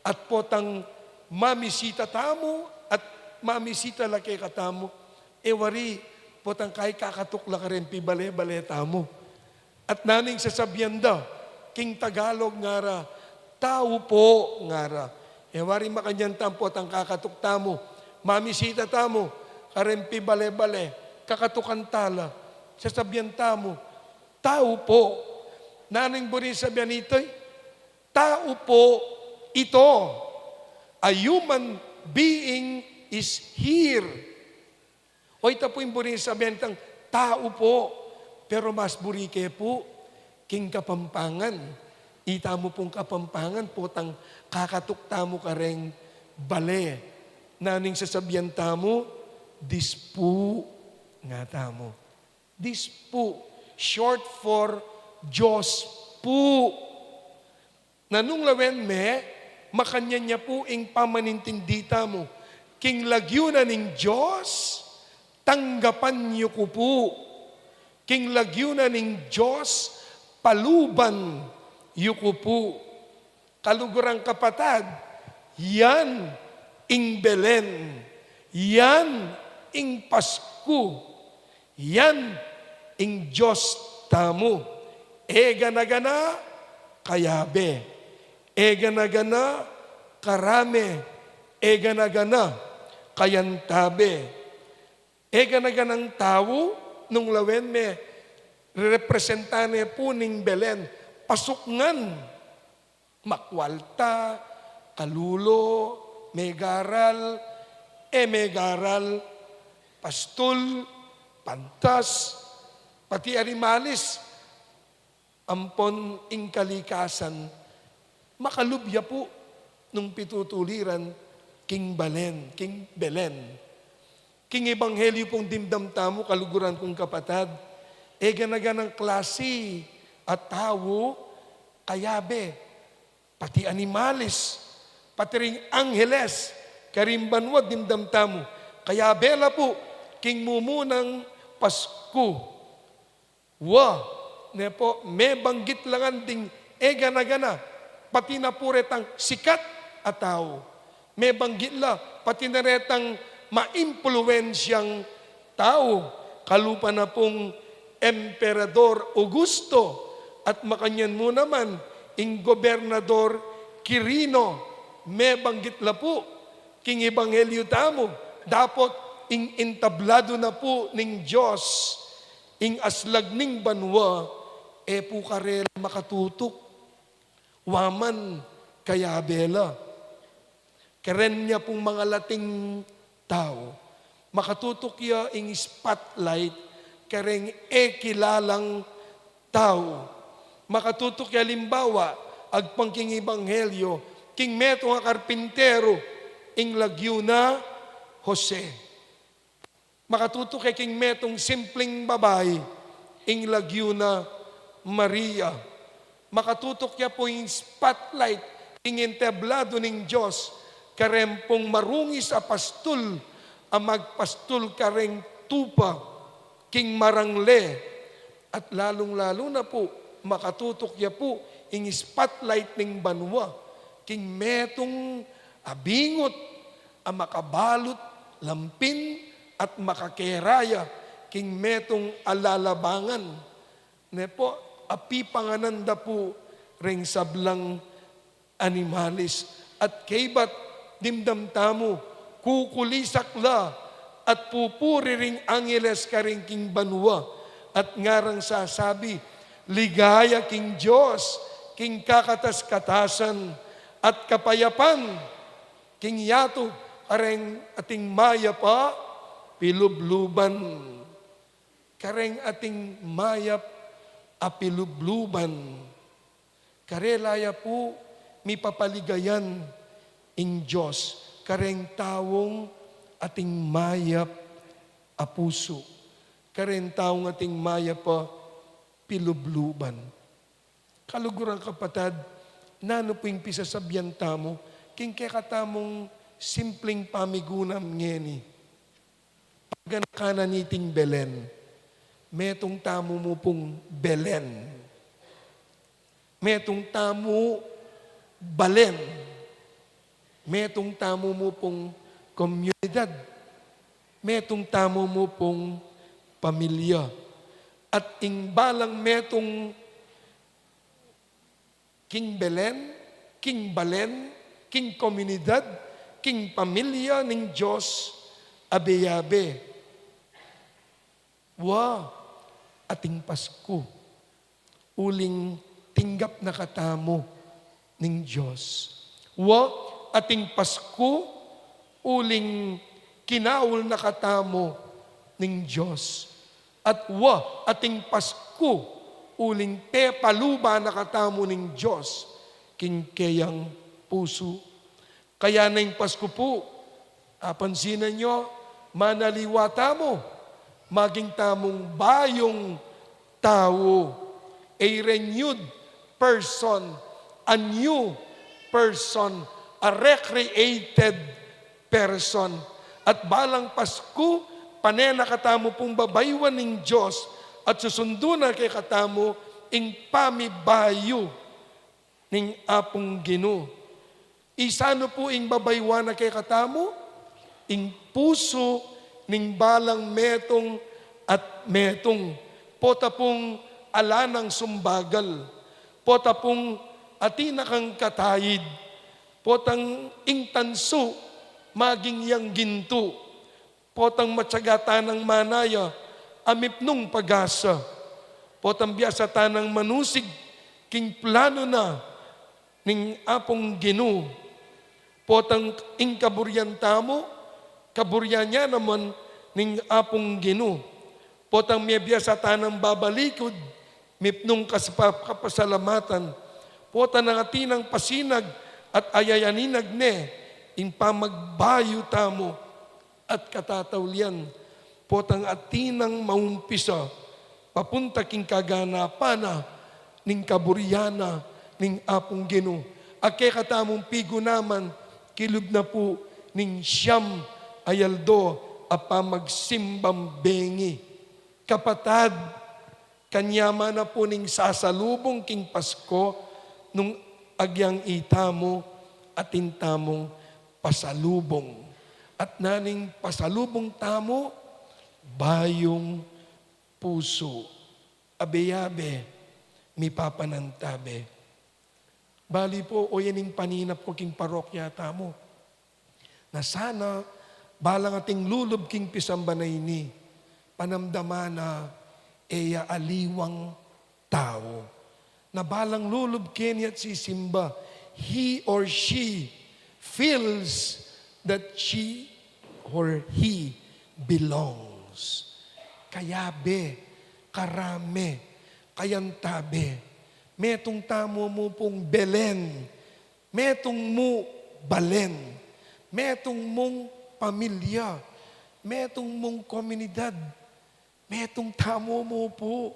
At potang mamisita tamu at mamisita la kekatamu, e wari potang kakatuk la kareng pibale-bale tamu. At nanung sasabian da, king Tagalog ngara, "Tau po," ngara. E wari makanyan tamu potang kakatuk tamu, mamisita tamu kareng pibale-bale, kakatukan tala, sasabian tamu, "Tau po." Nanung buri sabian nita? "Tau po ito." A human being is here. O ita pu ing buri sabian nitang tau po, pero mas buri ke pu king Kapampangan. Itamu pung Kapampangan potang kakatuk tamu kareng bale, nanung sasabian tamu? "Dispu," nga tamu. Dispu, short for Diyos pu. Nanung lawen me, makanyan ya pu ing pamanintindi tamu. King lagyu na ning Diyos, tanggapan yu ku pu. King lagyu na ning Diyos, paluban yu ku pu. Kaluguran kapatad, yan ing Belen, yan ing Pasku. Yan ing Diyos tamu. E gana-gana kayabe, e gana-gana karame, e gana-gana kayantabe. E gana-ganang tau, nung lawen me, representa ne pu ning Belen, pasukngan. Makwalta, kalulo, megaral, e megaral, pastul, pantas, pati animalis, ampon ing kalikasan, makalub ya pu nung pitutuliran king Balen, king Belen. King ebanghelyu pung dimdam tamu, kaluguran kung kapatad, e gana-ganang klasi a tau kayabe, pati animalis, pati ring angheles, karing banua dimdam tamu, kayabe la pu king mumunang Pasku. Wa, ne pu, mebanggit la ngan ding e gana-gana, pati na pu retang sikat a tau. Mebanggit la, pati na retang maimpluwensyang tau, kalupa na pung Emperador Augusto, at makanyan mu naman ing Gobernador Quirino, mebanggit la pu king ebanghelyu tamu, dapot ing entablado na pu ning Dios ing aslag ning banua, e pu karela makatutuk. Wa man, kayabe la. Karen ya pung mangalating tau, makatutuk ya ing spotlight kareng e kilalang tau. Makatutuk ya, alimbawa, agpang king ebanghelyo, king metung a karpinteru, ing lagyu na Jose. Makatutuk ya king metung simpling babai, ing lagyu na Maria. Makatutuk ya pu ing spotlight king entablado ning Dios kareng pung marungis a pastul a magpastul kareng tupa, king marangle. At lalung-lalu na pu, makatutuk ya pu ing spotlight ning banua king metung a bingut a makabalut lampin at makakeraya king metung a lalabangan. Ne pu, apipanganan da pu reng sablang animalis. At kaybat dimdam tamu, kukulisak la at pupuri ring angeles karin king banua, at ngarang sasabi, "Ligaya king Dios, king kakatas-katasan at kapayapan king yatu kareng ating mayap a pilubluban." Kareng ating mayap a pilubluban. Karela ya pu mipapaligayan ing Dios kareng taung ating mayap a pusu, kareng taung ating mayap a pilubluban. Kaluguran kapatad, Nanu pu ing pisasabian tamu king kekatamung simpleng pamigunam ngeni? Paganaka na niting Belen, metung tamu mu pung Belen. Metung tamu balen. Metung tamu mu pung komunidad. Metung tamu mu pung pamilya. At ing balang metung king Belen, king balen, king komunidad, king pamilya ning Dios, abe-abe. Wa, ating Pasku, uling tinggap na katamu ning Dios. Wa, ating Pasku, uling kinaul na katamu ning Dios. At wa, ating Pasku, uling pepaluba na katamu ning Dios king keyang pusu. Kaya na ing Pasku pu, apansinan yu, manaliwa tamu, maging tamung bayung tau, a renewed person, a new person, a recreated person. At balang Pasku, pane na katamu pung babayuan ning Dios at susundu na kekatamu ing pamibayu ning Apung Ginu. Isanu pu ing babayuan na kekatamu? Ing pusu ning balang metung at metung. Pota pung ala nang sumbagal. Pota pung atin na kang kataid. Potang ing tansu maging yang gintu. Potang matyaga tanang manaya a mipnung pag-asa. Potang biasa tanang manusig king planu na ning Apung Ginu. Potang ing kaburian tamu, kaburian ya naman ning Apung Ginu. Potang mebiasa tanang babalikud, mipnung kas-, pa-, kapasalamatan. Potang atin nang pasinag at ayayaninag ne ing pamagbayu tamu at katataulian, potang atin nang maumpisa papunta king kaganapan na ning kaburian na ning Apung Ginu. A kekatamung pigunaman, kilub na pu ning siyam a aldo a pamagsimbang bengi. Kapatad, kanyaman na pu ning sasalubung king Pasko, nung agyang itamu atin tamung pasalubung. At naning pasalubung tamu, bayung pusu, abe-abe, mipapanantabe. Bali pu, o yan ing paninap ku king parokya tamu. Na sana, balang ating lulub king pisamban a ini, panamdaman na e ya aliwang tau. Na balang lulub keni at sisimba, he or she feels that she or he belongs. Kayabe, karame, kayantabe. Metung tamu mu pung Belen, metung mu balen, metung mung pamilya, metung mung komunidad, metung tamu mu pu.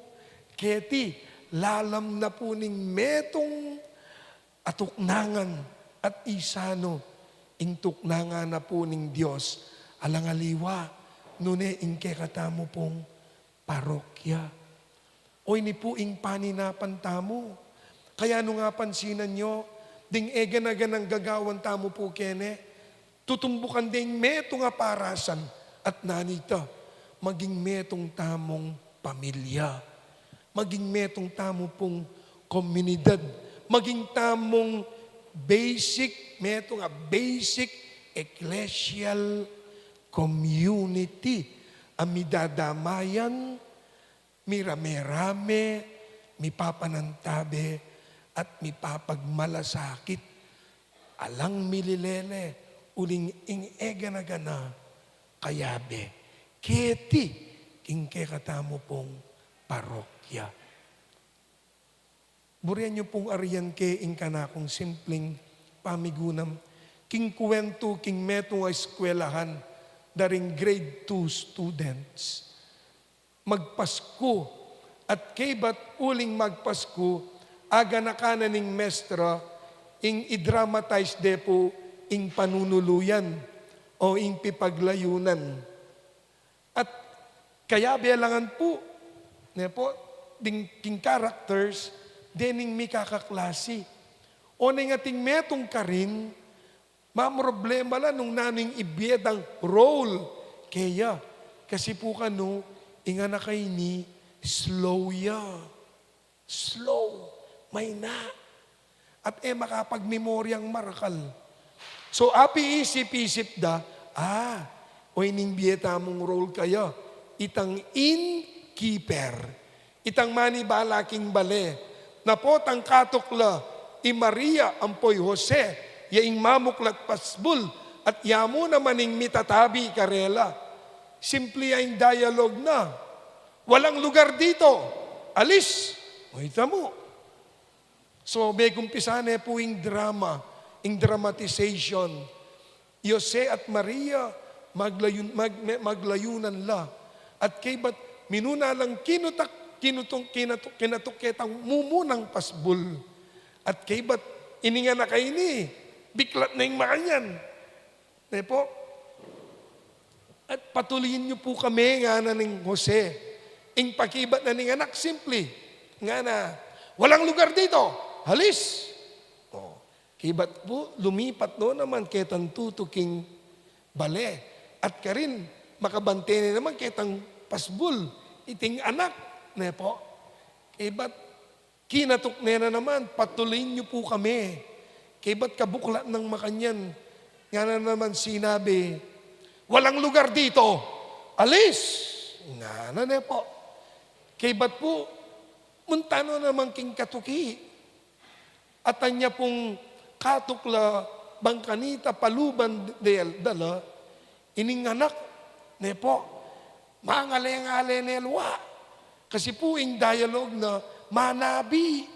Keti, lalam na pu ning metung a tuknangan at isanu ing tuknangan na pu ning Dios. Alang aliwa, nune ing kekatamu pung parokya. O ini pu ing paninapan tamu. Kaya nung apansinan yu, ding eganaganang gagawan tamu pu kene, tutumbukan ding metung a parasan at nanita, maging metung tamung pamilya, maging metung tamu pung komunidad, maging tamung basic, metung a basic ecclesial community a midadamayan, mirame-rame, mipapanantabe, at mipapagmalasakit. Alang mililele, uling ing egana-gana, kayabe. Keti, king kekatamu pung parokya. Burian yu pung arian ke ing kanakung simpleng pamigunam, king kuwentu king metung a eskwelahan, da ring grade two students. Magpasku, at kaybat uling magpasku, aganakan na ning mestra ing i-dramatize de pu ing panunuluyan o ing pipaglayunan. At kayabe la ngan pu, ne pu, ding king characters, dening mikakaklasi. O neng ating metung karin, mamroblema la nung nanu ing ibie dang role keya. Kasi pu kanu, ing anak a ini, slow ya. Slow, mayna. At e makapagmemoryang marakal. So, apiisip-isip da, ah, o ining bie tamung role kaya, itang innkeeper. Itang manibala king bale. Napotang katukla i Maria ampo i Jose, ya ing mamuklat pasbul, at ya mu naman ing mitatabi karela. Simple ya ing dialogue na. "Walang lugar dito. Alis." O, ita mu. So, megumpisa ne pu ing drama, ing dramatization. I Jose at Maria, maglayun-, mag-, me-, maglayunan la. At kaybat minuna lang kinutak, kinutung, kinatuk, kinatuk ketang mumunang pasbul. At kaybat ining anak a ini, biklat na ing makanyan. Ne pu? At patulihin yu pu kami, ngana ning Jose. Ing pakibat na ning anak, simple. Ngana, "Walang lugar dito. Alis." O, kibat pu, lumipat no naman ketang tutu king bale. At karin, makabante ne naman ketang pasbul. Iting anak, ne pu? Kibat, kinatuk ne na naman, "Patulihin yu pu kami." Kaybat kabuklat nang makanyan, ngana na naman sinabi, "Walang lugar dito. Alis!" Ngana ne pu. Kaybat pu, munta no naman king katuki. At anya pung katukla bang kanita paluban del-, dala, ining anak, ne pu, mangale-ngale ne luwa. Kasi pu ing dialogue na manabi.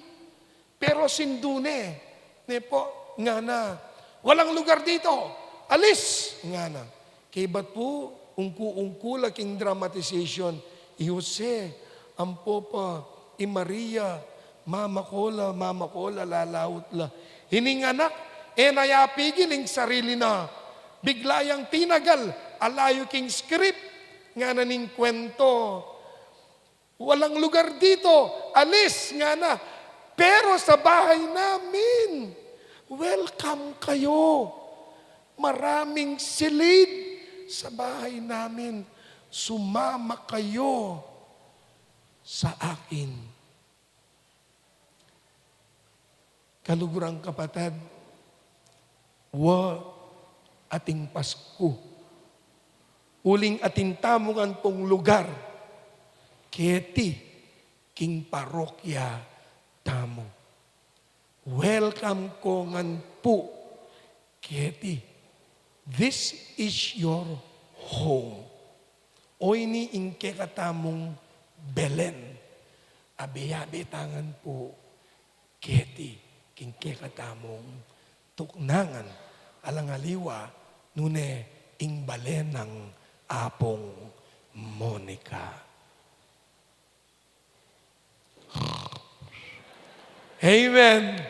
Pero sindu ne, ne pu, ngana, "Walang lugar dito. Alis!" ngana. Kaybat pu, ungku-ungkul a king dramatization, i Jose, ampo pa i Maria, mamako la, mamako la, lalaut la. Ining anak, e na ya pigil ing sarili na. Bigla yang tinagal, alayu king script, ngana ning kwento. "Walang lugar dito, alis," ngana. "Pero sa bahay namin, welcome kayo. Maraming silid sa bahay namin. Sumama kayo sa akin." Kaluguran, kapatad, wa ating Pasku. Uling atin tamu ngan pung lugar keti king parokya tamu. Welcome ko ngan pu keti. This is your home. O ini ing kekatamung Belen. Abe-abe ta ngan pu keti king kekatamung tuknangan, alang aliwa nune ing bale nang Apung Monica. Amen.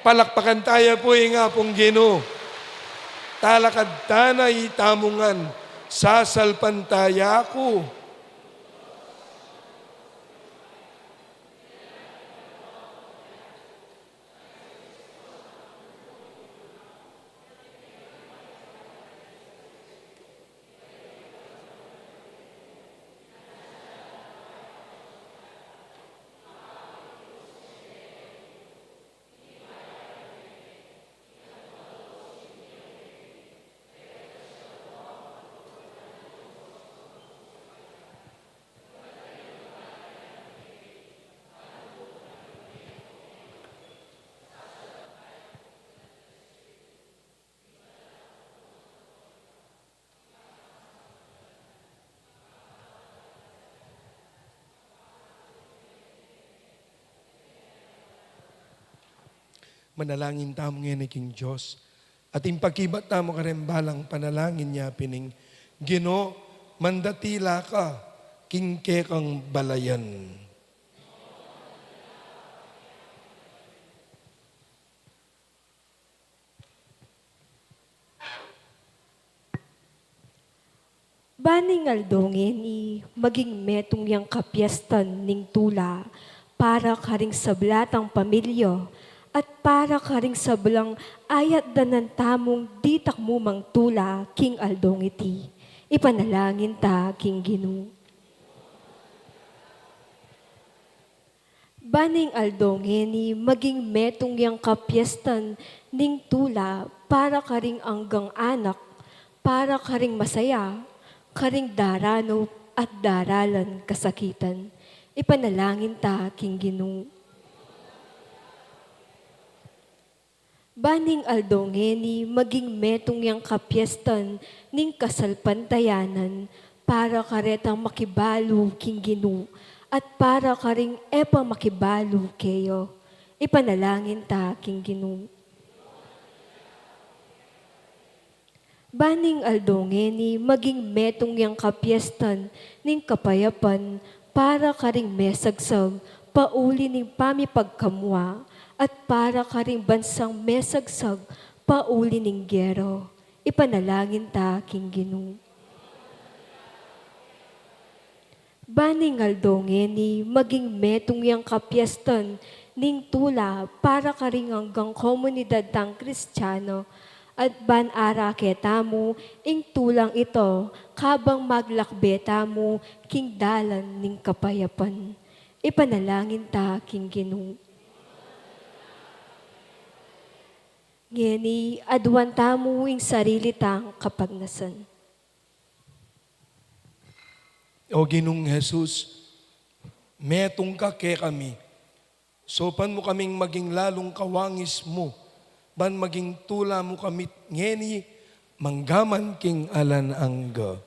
Palakpakan taya pu ing Apung Ginu. Talakad tana itamu ngan, sasalpantaya ku. Manalangin tamu ngeni king Dios. At ing pakibat tamu kareng balang panalangin ya pin ing, Ginu, mandatila ka king kekang balayan. Ban ing aldo ngeni maging metung yang kapiestan ning tula para karing sabla tang pamilya at para karing sablang ayatdanan tamung ditak mumang tula king aldong iti. Ipanalangin ta king Ginu. Ban ing aldo ngeni maging metung yang kapiestan ning tula para karing anggang anak, para karing masaya, karing daranup at daralan kasakitan. Ipanalangin ta king Ginu. Ban ing aldo ngeni maging metung yang kapiestan ning kasalpantayanan para karetang makibalu king Ginu at para karing e pa makibalu keya. Ipanalangin ta king Ginu. Ban ing aldo ngeni maging metung yang kapiestan ning kapayapan para karing mesagsag pauli ning pamipagkamua at para karing bansang mesagsag pauli ning gera. Ipanalangin ta king Ginu. Ban ing aldo ngeni maging metung yang kapiestan ning tula para karing anggang komunidad tang Kristiano at ban arake tamu ing tulang ita kabang maglakbe tamu king dalan ning kapayapan. Ipanalangin ta king Ginu. Ngeni aduan tamu ing sarili tang kapagnasan. O Ginung Jesus, metung ka kekami. Saupan mu kaming maging lalung kawangis mu, ban maging tula mu kami ngeni manggaman king alang angga.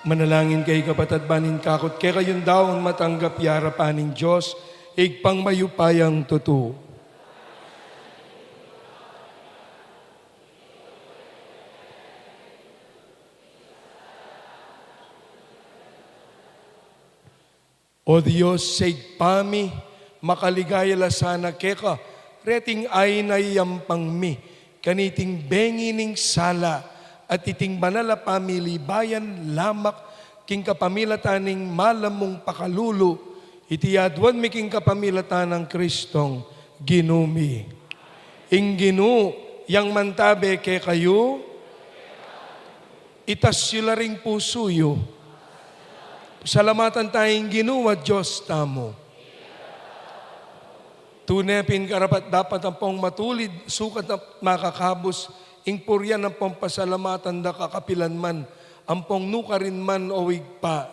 Manalangin kayu, kapatad, ban ing kakut kekayung daun matanggap ya arapan ning Dios, Ibpang mayupayang tutu. O Dios, Ibpa mi, makaligaya la sana keka reting ain a iyampang mi kaniting bengi ning sala at iting banal a pamilibayan lamak king kapamilatan ning malam mung pakalulu. Iti aduan mi king kapamilatan nang Kristong Ginu mi. Ing Ginu yang mantabe kekayu. Itas yu la ring pusu yu. Pasalamatan taya ing Ginu a Dios tamu. Tune pin karapat-dapat ampong matulid, sukat na makakabus ing purian ampong pasalamatan da kakapilan man, ampong nukarin man, o Ibpa,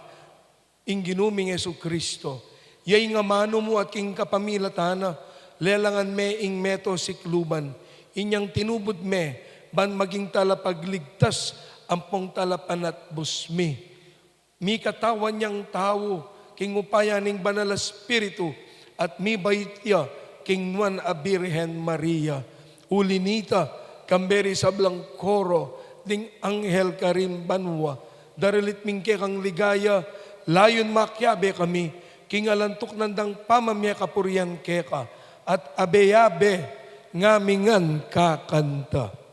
ing Ginu ming Jesucristo. Ya ing amanu mu at king kapamilatan na, lelangan me ing meto sikluban, inyang tinubud me, ban maging talapagligtas ampong talapanatbus mi. Mikatawan yang tau king upaya ning Banal a Espiritu at mibait ya king nuan a Birhen Maria. Uli nita, kambe ring sablang koro ding anghel karin banua, daralit mi ing kekang ligaya, layun makiabe kami king alang tuknang dang pamamie kapurian keka, at abe-abe ngami ngan kakanta.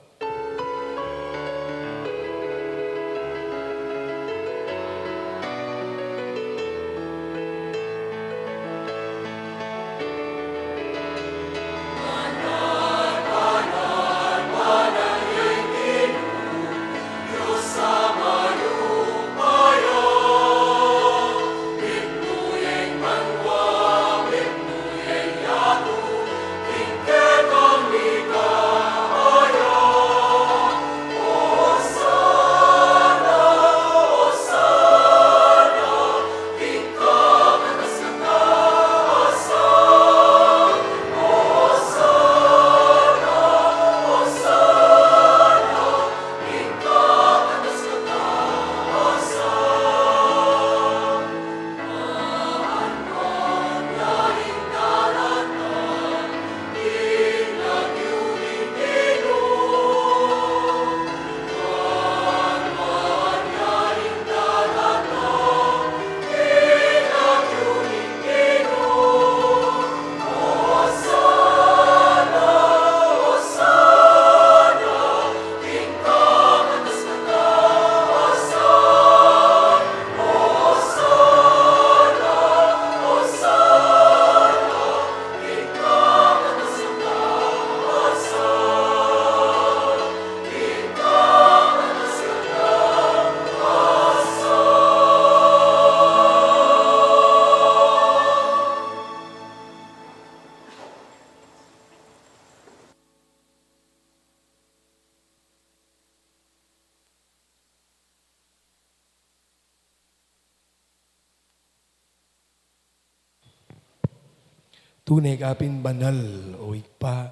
Tune ka pin banal, o Ibpa,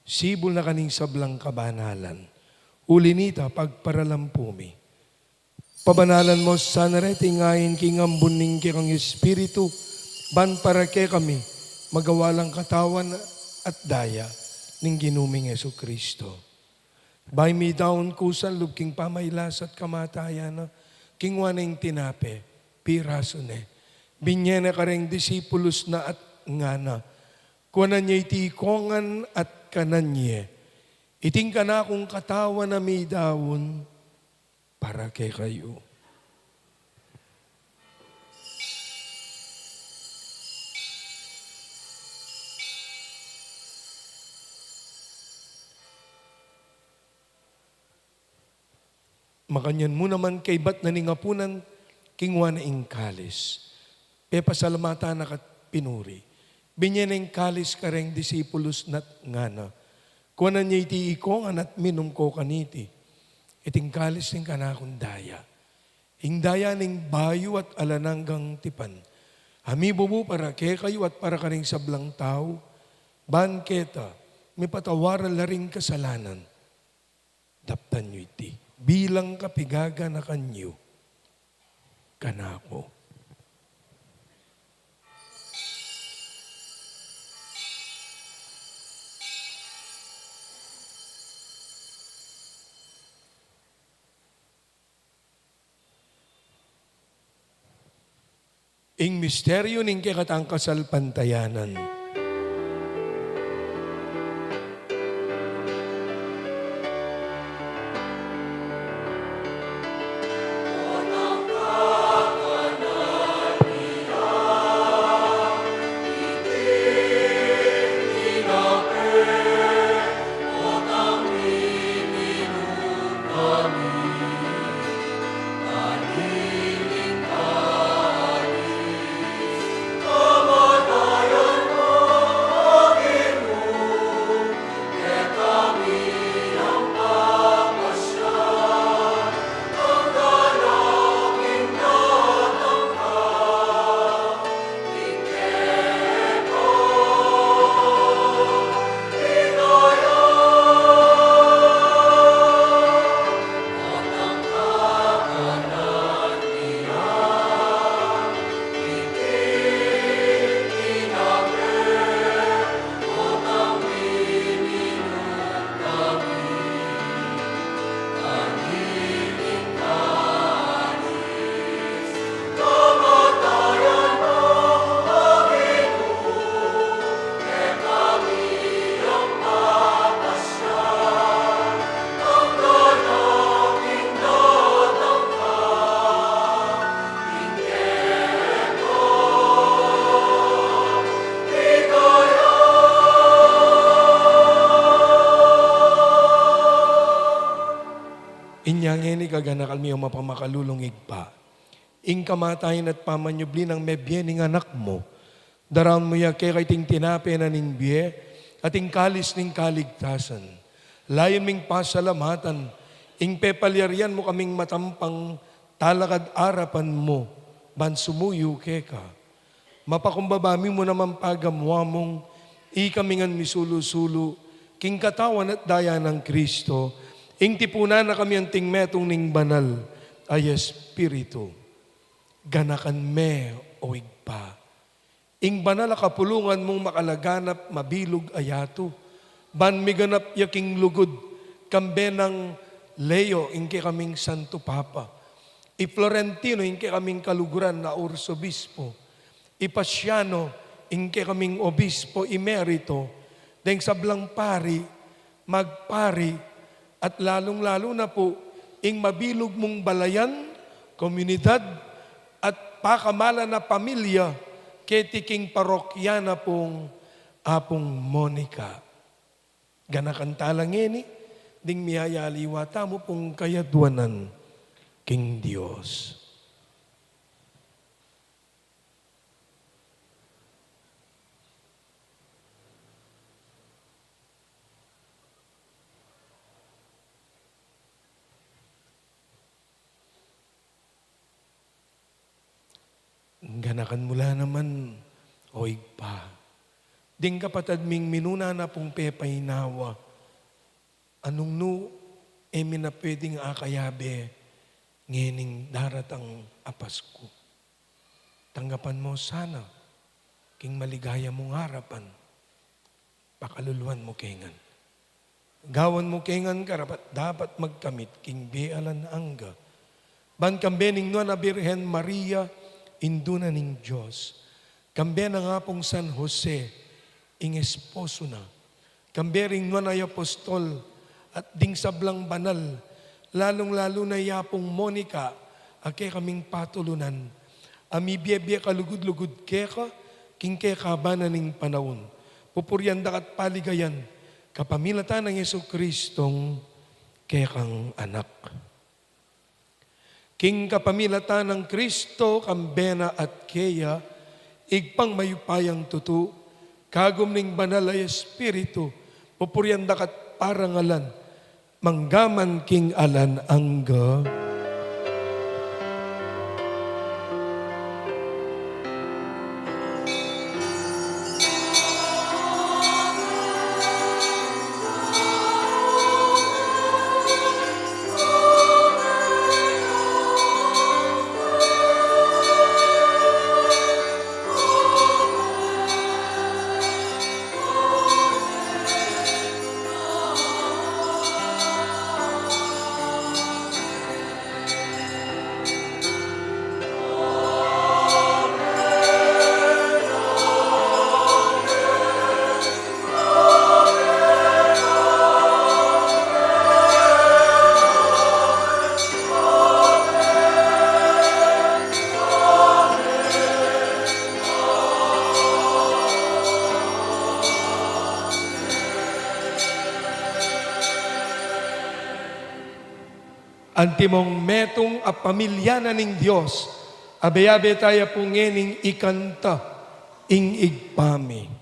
sibul na ka ning sablang kabanalan. Uli nita, pagparalampu mi, pabanalan mu sana reting ain king ambun ning kekang Espiritu, ban para kekami magawa lang katawan at daya ning Ginu ming Jesucristo. Bayu midaun kusa lub king pamailas at kamatayan na, kinua ne ing tinape, pirasu ne, binye ne kareng disipulus na at ngana: Kuanan ye iti iko ngan at kanan ye. Iti ing kanakung katawan a midaun para kekayu. Makanyan mu naman kaybat na ning apunan, kinua ne ing kalis, pepasalamatan na ka't pinuri. Binye ne ing kalis kareng disipulus na't ngana: Kuanan ye iti iko ngan at minum ko kaniti. Iti ing kalis ning kanakung daya, ing daya ning bayu at alang anggang tipan, a mibubu para kekayu at para karing sablang tau, ban keta mipatawaran la ring kasalanan. Daptan yu iti bilang kapigaganakan yu. kanaku. Ing misteryu ning kekatang kasalpantayanan. Inya ngeni, kaganakan mi, o mapamakalulung Ibpa, ing kamatayan at pamanyubli nang mebie ning Anak mu, daraun mu ya keka iting tinape na ning bie at ing kalis ning kaligtasan. Layun ming pasalamatan ing pepalyarian mu kaming matampang talakad arapan mu ban sumuyu keka. Mapakumbaba mi mu naman pagamuan mung ikami ngan misulu-sulu king katawan at daya nang Kristo, ing tipunan na kami anting metung ning Banal a Espiritu. Ganakan me, o Ibpa, ing banal a kapulungan mung makalaganap mabilug a yatu, ban miganap ya king lugud kambe nang Leo, ing kekaming Santo Papa, i Florentino, ing kekaming kaluguran a Arsobispo, i Paciano, ing kekaming Obispo Emerito, deng sablang pari, magpari, at lalung-lalu na pu ing mabilug mung balayan, komunidad, at pakamalan a pamilya keti king parokya na pung Apung Monica. Ganakan tala ngeni ding miyayaliwa tamu pung kayadwanan king Dios. Ganakan mu la naman, o Ibpa, ding kapatad ming minuna na pung pepainawa, a nung e mi na pwedeng akayabe ngening daratang a Pasku. Tanggapan mu sana king maligaya mung arapan. Pakaluluan mu ke ngan. Gawan mu ke ngan karapat-dapat magkamit king bie alang angga, ban kambe ning Nuan a Birhen Maria, Indu na ning Dios, kambe nang Apung San Jose, ing esposo na, kambe ring nuan a apostol at ding sablang banal, lalung-lalu na i Apung Monica a kekaming patulunan, a mibie-bie kalugud-lugud keka king kekaban na ning panaun, pupurian daka at paligayan kapamilatan nang Jesucristong kekang Anak. King kapamilatan nang Kristo, kambe na at keya, Ibpang mayupayang tutu, kagum ning Banal a Espiritu, pupurian daka at parangalan, mangga man king alang angga. Antimong metung a pamilya na ning Dios, abe-abe taya pu ngening ikanta ing Ibpa mi.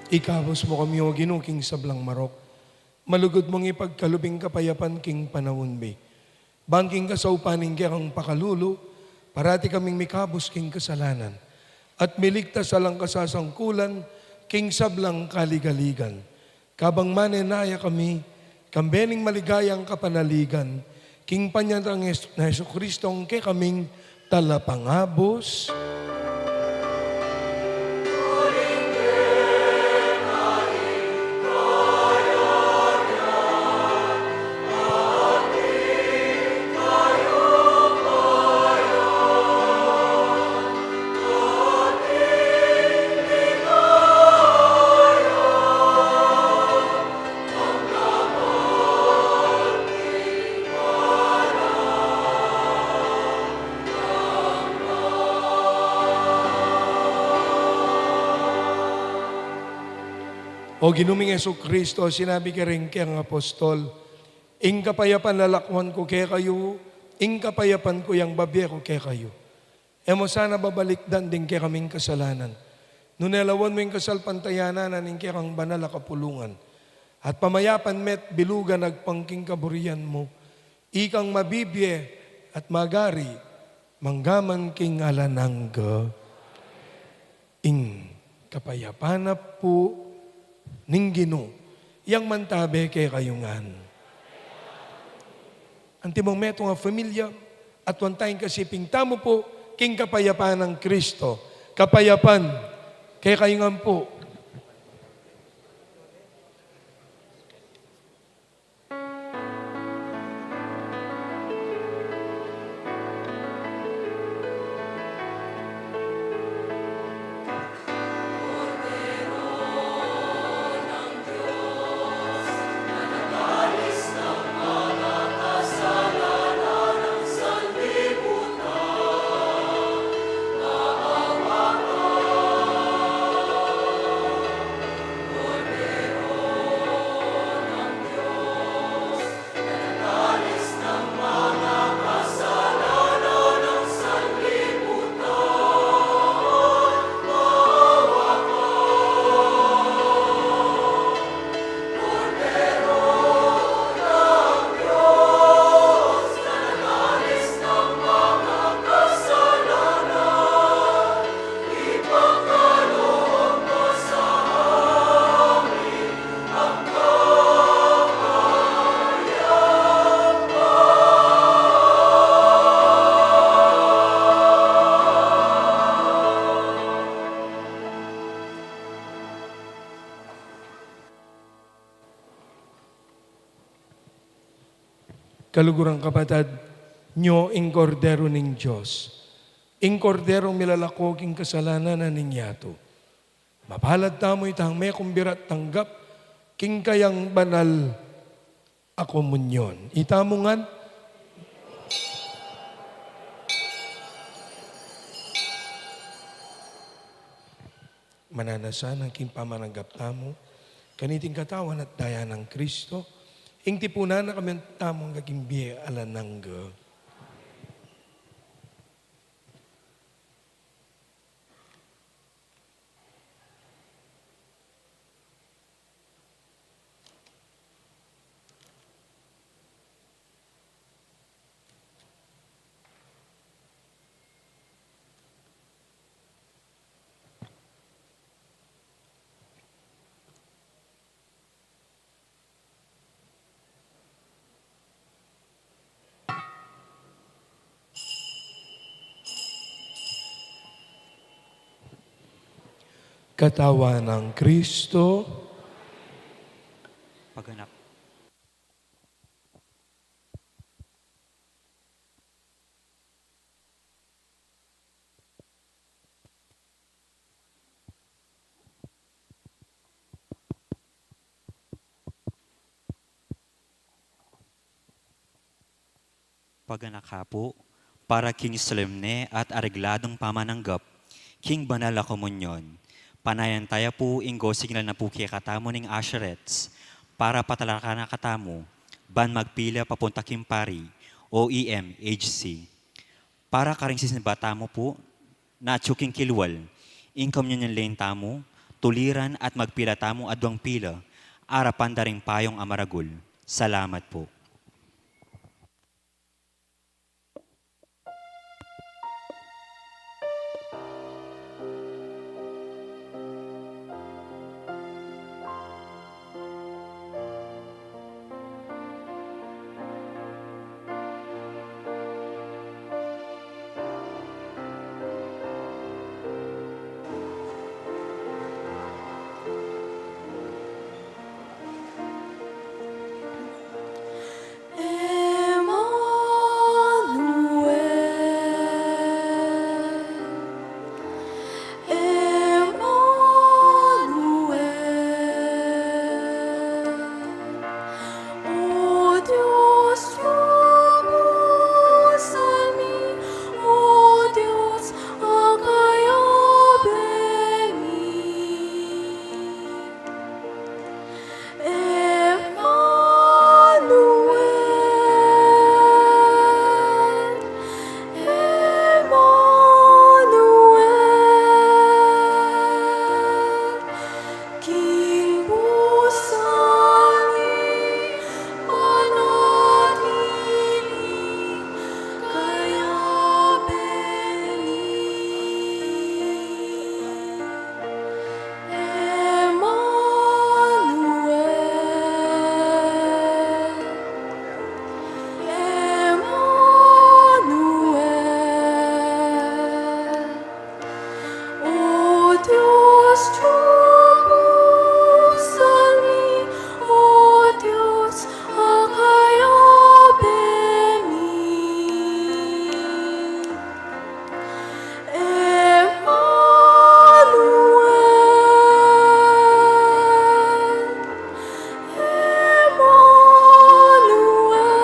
Ikabus mu kami, O Ginu, king sablang marok. Malugud mung ipagkalub ing kapayapan king panaun mi. Bang king kasaupan ning kekang pakalulu, parati kaming mikabus king kasalanan, at miligtas alang kasasangkulan king sablang kaligaligan. Kabang manenaya kami, kambe ning maligayang kapanaligan, king panyatang Jes-, na Jesucristong kekaming Talapangabus. O Ginu ming Jesucristo, sinabi ke ring kekang apostol, "Ing kapayapan lalakwan ku kekayu, ing kapayapan ku yang babie ku kekayu." E mu sana babalikdan ding kekaming kasalanan, nune lawan mu ing kasalpantayanan na ning kekang banal a kapulungan, at pamayapan me't bilugan agpang king kaburian mu, ikang mabibie at magari manggaman king alang angga. Ing kapayapan na pu ning Ginu, yang mantabe kekayu ngan. Antimong metung a familia, aduan tayang kasiping tamu pu king kapayapan nang Kristo. Kapayapan kekayu ngan pu. Kaluguran kapatad, nyo ing Kordero ning Dios, ing Korderong milalako king kasalanan ning yatu. Mapalad tamu itang mekumbira at tanggap king kayang banal a komunyon. Itamu ngan. Mananasa nang king pamananggap tamu kaniting katawan at daya nang Kristo, ing tipunan na kami tamu hanggang king bie alang angga. Katawan nang Kristo. Paganap. Paganaka pu, para king solemne at aregladong pamananggap king banal a komunyon, panayan taya pu ing go signal na pu kekatamu ning usherettes para patalakan na katamu ban magpila papunta king pari o E M H C. Para karing sisimba tamu pu, na atyu king kilwal, ing communion lane tamu, tuliran at magpila tamu aduang pila, arapan da ring payung a maragul. Salamat pu. Emmanuel, Emmanuel, o Dios, tu buscan mi, o Dios, acayabe mi. Emmanuel, Emmanuel, king buscan mi, manatili, kayabe mi. Emmanuel, Emmanuel, o Dios, tu buscan mi, o Dios, acayabe mi. Emmanuel, Emmanuel,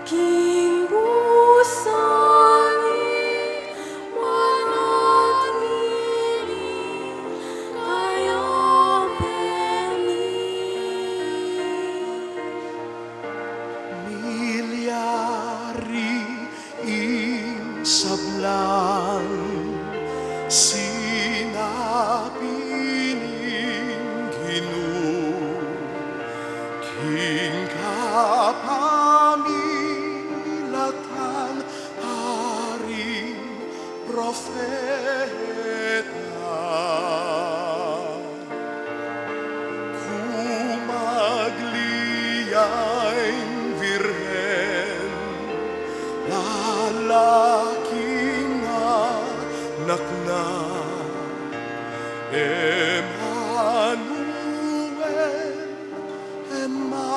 king buscan mi, manatili, kayabe mi. Milyari ing sablang sinabi ning Ginu king kapamilatan da ring propeta. Kumagli ya ing Virgen, lalaking anak na, Emmanuel, Emmanuel.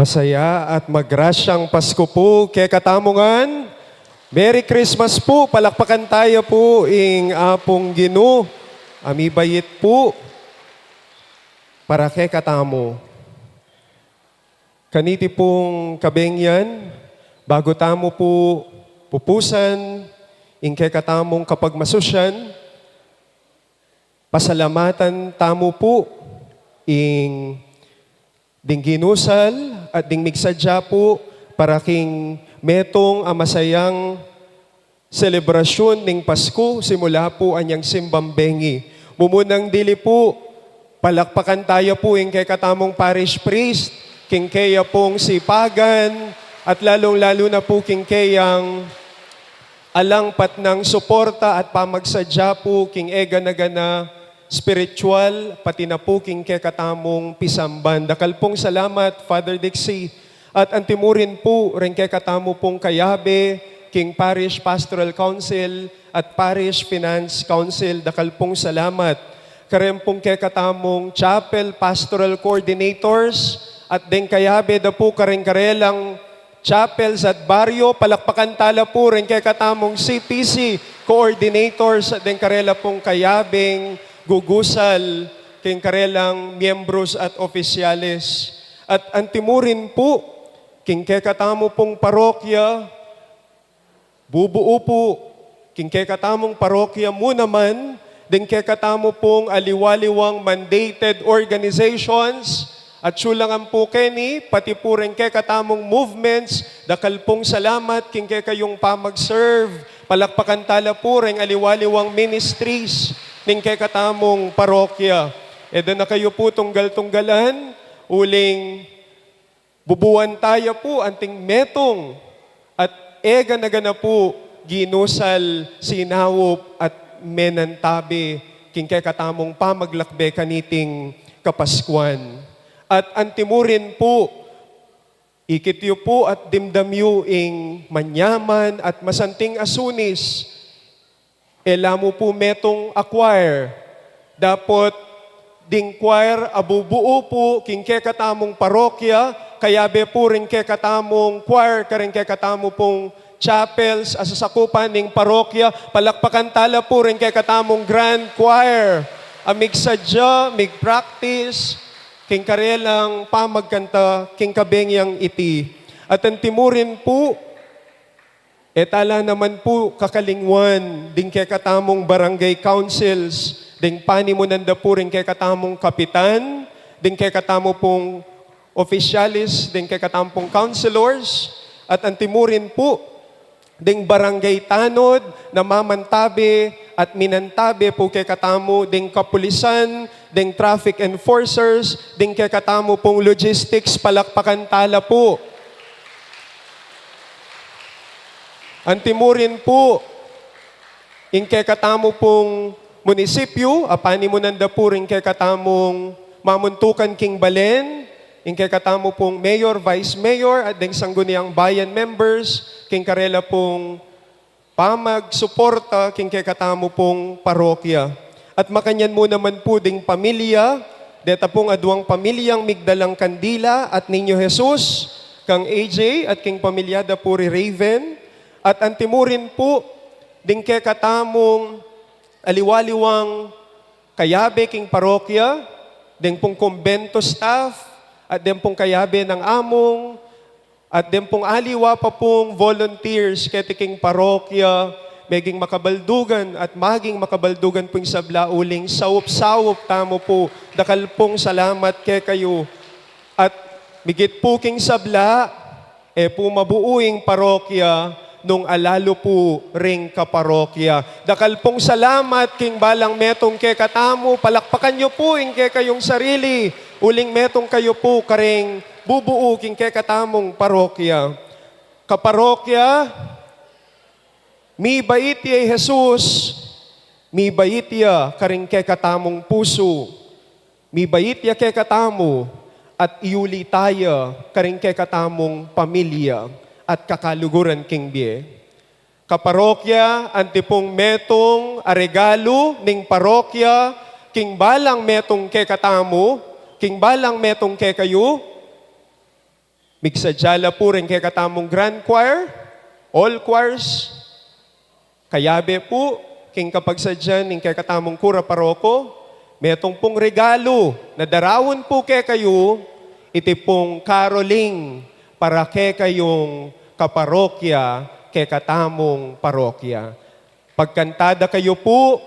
Masaya at magrasyang Pasko pu kekatamu ngan. Merry Christmas pu. Palakpakan taya pu ing Apung Ginu a mibait pu para kekatamu. Kaniti pung kabengyan, bagu tamu pu pupusan ing kekatamung kapagmasusyan, pasalamatan tamu pu ing ding ginusal at ding migsadya pu para king metung a masayang selebrasyun ning Pasku, simula pu anyang simbang bengi. Mumunang dili pu, palakpakan taya pu ing kekatamung parish priest, king keya pung sipagan, at lalung-lalu na pu king keyang alang patnang suporta at pamagsadya pu king egana-gana spiritual, pati na pu king kekatamung pisamban. Dakal pung salamat, Father Dixie. At antimurin pu ring kekatamu pung kayabe king Parish Pastoral Council at Parish Finance Council, dakal pung salamat. Kareng pung kekatamung Chapel Pastoral Coordinators at deng kayabe da pu kareng karelang chapels at baryo, palakpakan tala pu ring kekatamung C P C Coordinators at deng karela pung kayabeng gugusal king karelang miyembros at opisyales. At antimurin pu king kekatamu pung parokya, bubuu pu king kekatamung parokya mu naman ding kekatamu pung aliwa-liwang mandated organizations, at sulangan pu keni, pati pu ring kekatamung movements, dakal pung salamat king kekayung pamag-serve. Palakpakan tala pu ring aliwa-liwang ministries ning kekatamung parokya. E da na kayu pu tunggal-tunggalan, uling bubuan taya pu anting metung at egana-gana pu ginusal, sinaup at menantabe king kekatamung pamaglakbe kaniting Kapaskuan. At antimurin pu, ikit yu pu at dimdam yu ing manyaman at masanting a sunis. E la mu pu metung a choir. Dapot ding choir a bubuu pu king kekatamung parokya, kayabe pu ring kekatamung choir karing kekatamu pung chapels a sasakupan ning parokya. Palakpakan tala pu ring kekatamung grand choir a migsadya, mig-practice king karelang pamagkanta king kabengyang iti. At antimurin pu, e tala naman pu kakalingwan ding kekatamung barangay councils, ding panimunan da pu ring kekatamung kapitan, ding kekatamu pung opisyales, ding kekatamu pung councilors, at antimurin pu ding barangay tanod na mamantabe at minantabe pu kekatamu, ding kapulisan, ding traffic enforcers, ding kekatamu pung logistics, palakpakan tala pu. Antimurin pu ing kekatamu pung munisipyu, a panimunan da pu ring kekatamung mamuntukan king balen, ing kekatamu pung mayor, vice mayor, at ding Sangguniang Bayan members, king karela pung pamagsuporta king kekatamu pung parokya. At makanyan mu naman pu ding pamilya, deta pung aduang pamilyang migdalang kandila at Niño Jesus, kang A J at king pamilya da pu ri Raven, at antimurin pu ding kekatamung aliwa-liwang kayabe king parokya, ding pung kumbento staff, at ding pung kayabe nang among, at ding pung aliwa pa pung volunteers keti king parokya, meging makabaldugan at maging makabaldugan pu ing sabla uling saup-saup tamu pu. Dakal pung salamat kekayu. At migit pu king sabla, e pu mabuu ing parokya nung ala lu pu ring kaparokya. Dakal pung salamat king balang metung kekatamu. Palakpakan yu pu ing kekayung sarili, uling metung kayu pu karing bubuu king kekatamung parokya. Kaparokya, mibait ya i Jesus, mibait ya karing kekatamung pusu, mibait ya kekatamu, at iyuli taya karing kekatamung pamilya at kakaluguran king bie. Kaparokya, anti pung metung a regalu ning parokya king balang metung kekatamu, king balang metung kekayu, Migsadya la pu ring kekatamung Grand Choir, all choirs, kayabe pu, king kapagsadyan ning kekatamung kura paroko, metung pung regalu na daraun pu kekayu, iti pung caroling para kekayung kaparokya, kekatamung parokya. Pagkanta da kayu pu,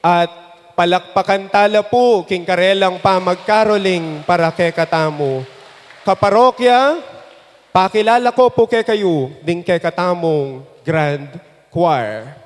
at palakpakan ta la pu king karelang pamagkaroling para kekatamu. Kaparokya, pakilala ko pu kekayu ding kekatamung Grand Choir.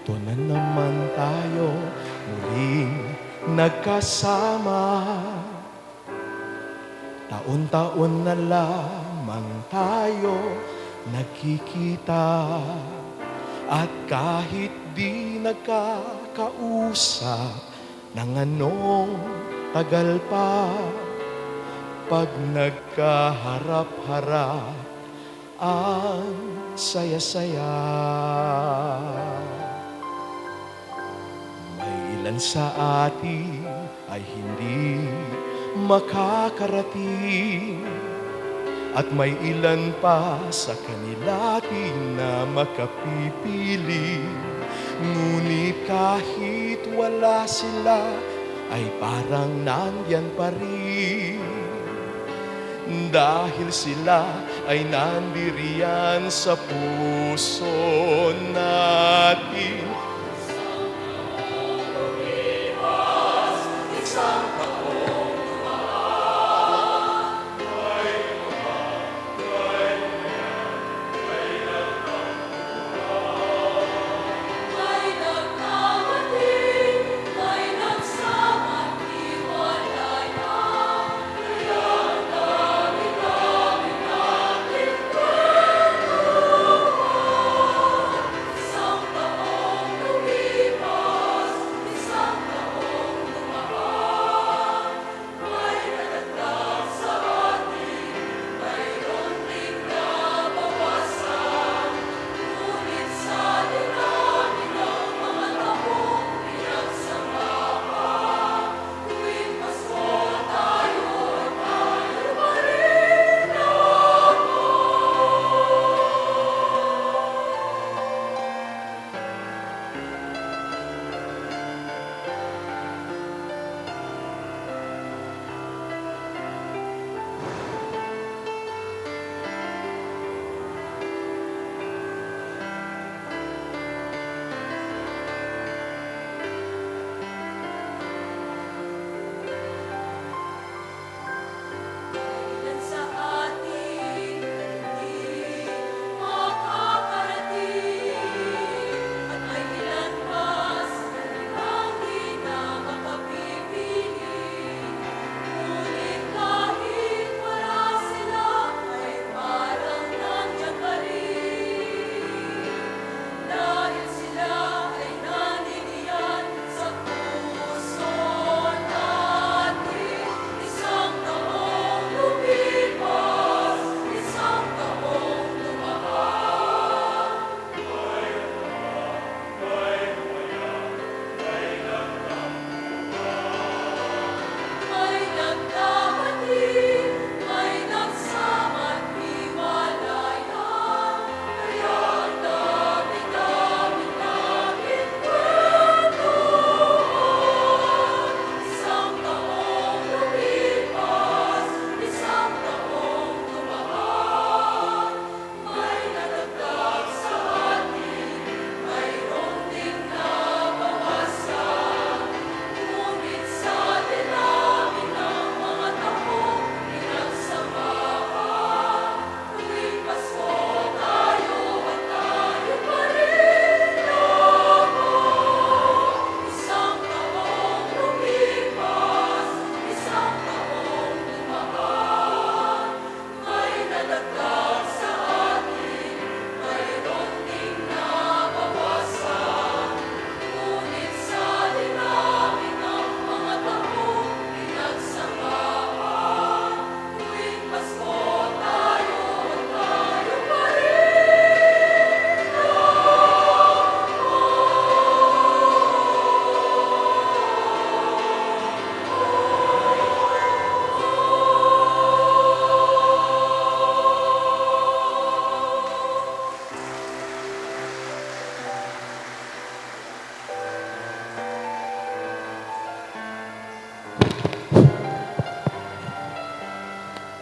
Ito na naman tayo muling nagkasama. Taon-taon na lamang tayo nagkikita. At kahit di nagkakausap ng anong tagal pa, pag nagkaharap-harap, ang saya-saya. May ilan sa atin ay hindi makakarating, at may ilan pa sa kanila di na makapipili. Ngunit kahit wala sila, ay parang nandiyan pa rin. Dahil sila ay nandiriyan sa puso natin.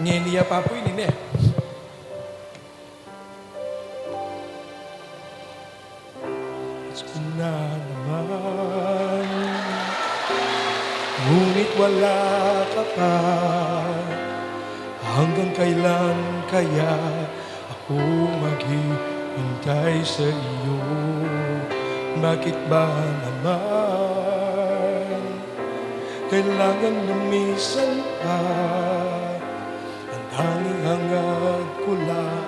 Ngeni ya pa pu ini, ne? It's been na naman, ngunit wala ka pa. Hanggang kailan kaya ako maghihintay sa iyo? Bakit ba naman kailangan lumisan pa? Ang tanging hangad ko lang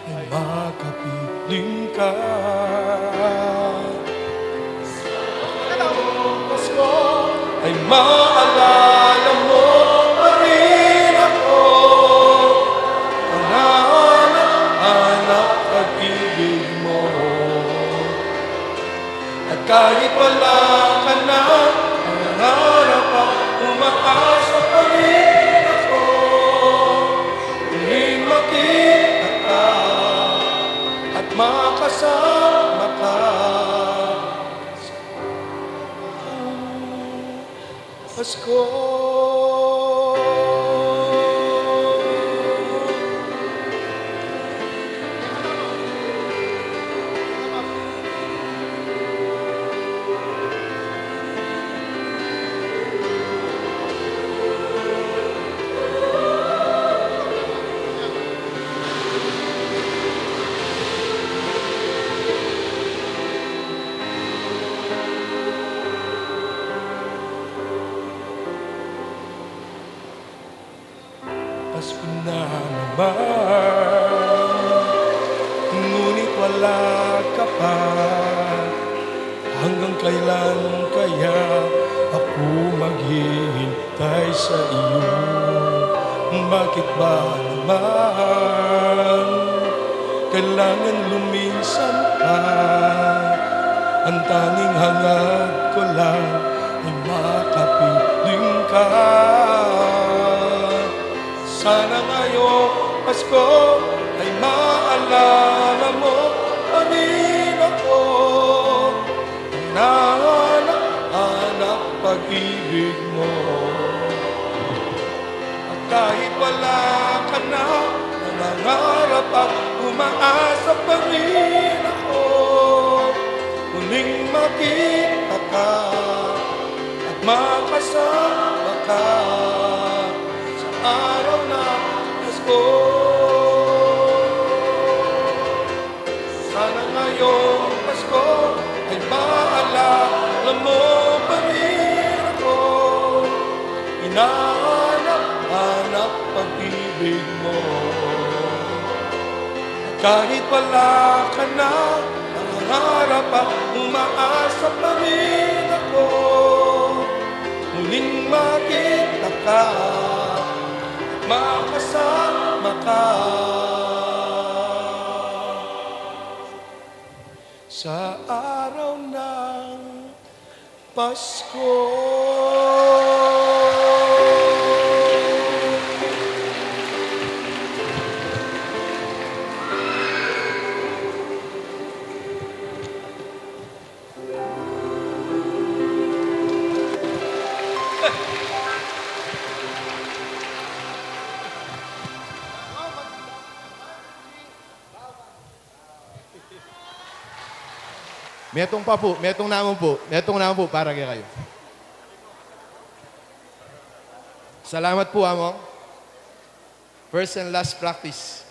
ay makapiling ka. Pasko ay maalala mo pa rin ako. Ang anak-anak pag-ibig mo. At kahit wala ka na, nangangarap at umaasa pa rin ako. Muling makita ka at makasama ka sa Pasko. Pasko na naman, ngunit wala ka pa. Hanggang kailan kaya ako maghihintay sa iyo? Bakit ba naman kailangan lumisan pa? Ang tanging hangad ko lang ay makapiling ka. Sana ngayong Pasko ay maalala mo pa rin ako. Ang anak-anak pag-ibig mo. At kahit wala ka na, nangangarap at umaasa pa rin ako. Muling makita ka at makasama ka sa araw ng Pasko. Sana ngayong Pasko ay maalala mo pa rin ako. Inaanap-anap pag-ibig mo. Kahit wala ka na, nangangarap at umaasa pa rin ako. Muling makita ka at makasama ka sa araw ng Pasko. Metung pa pu, metung namu pu, metung namu pu para kekayu. Salamat pu, Among. First and last practice.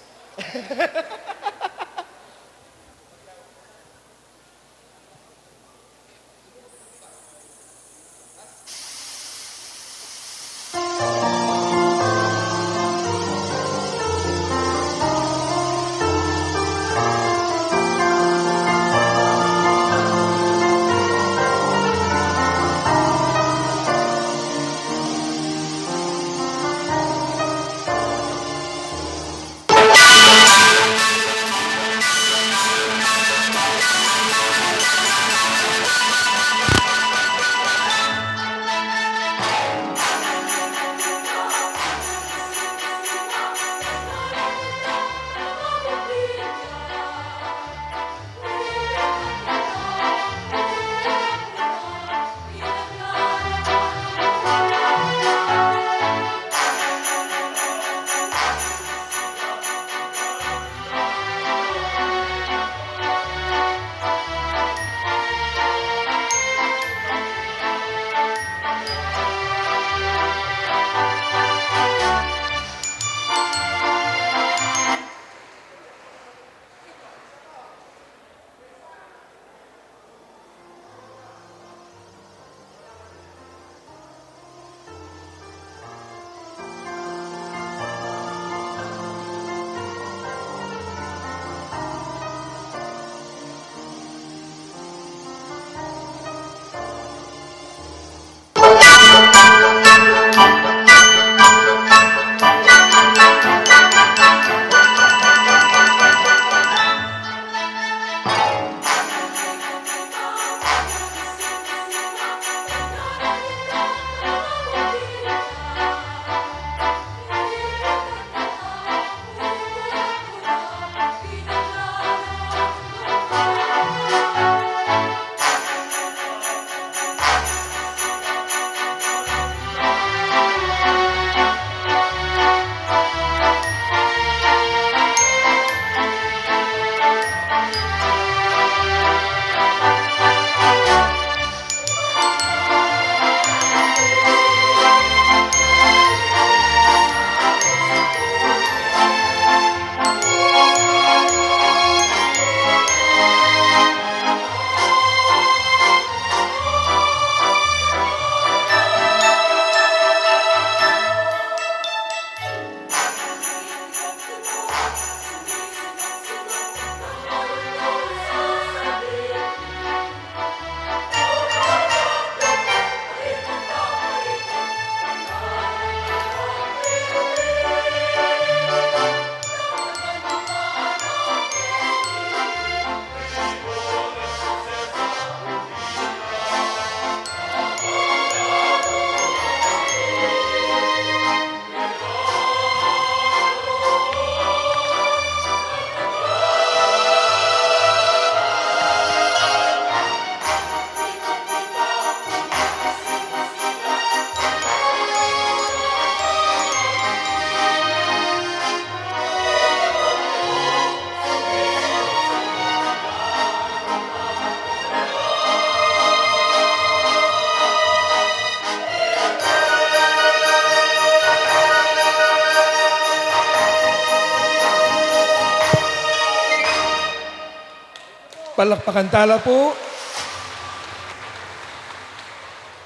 Palakpakan tala pu.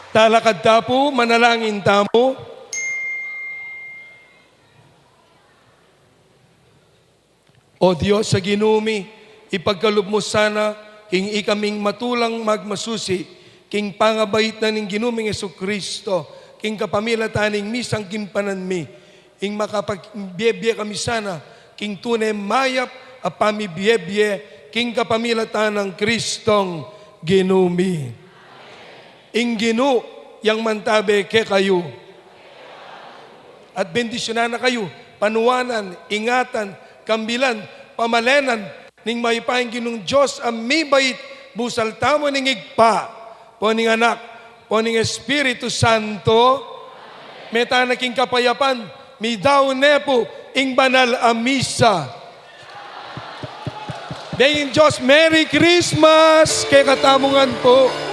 Talakad ta pu, manalangin tamu. O Dios a Ginu mi, ipagkalub mu sana king ikaming matulang magmasusi king pangabait na ning Ginu ming Jesucristo, king kapamilatan ning misang gimpanan mi, ing makapagbie-bie kami sana king tune mayap a pamibie-bie king kapamilatan nang Cristong Ginu mi. Ing Ginu yang mantabe kekayu at bendisyunan na kayu, panuanan, ingatan, kambilan, pamalenan ning mayupayang Ginung Dios a mibait, busal tamu ning Ibpa, ampon ning Anak, ampon ning Espiritu Santo. Meta na king kapayapan, midaun ne pu ing banal a misa. Benging Dios, Merry Christmas kekatamu ngan pu.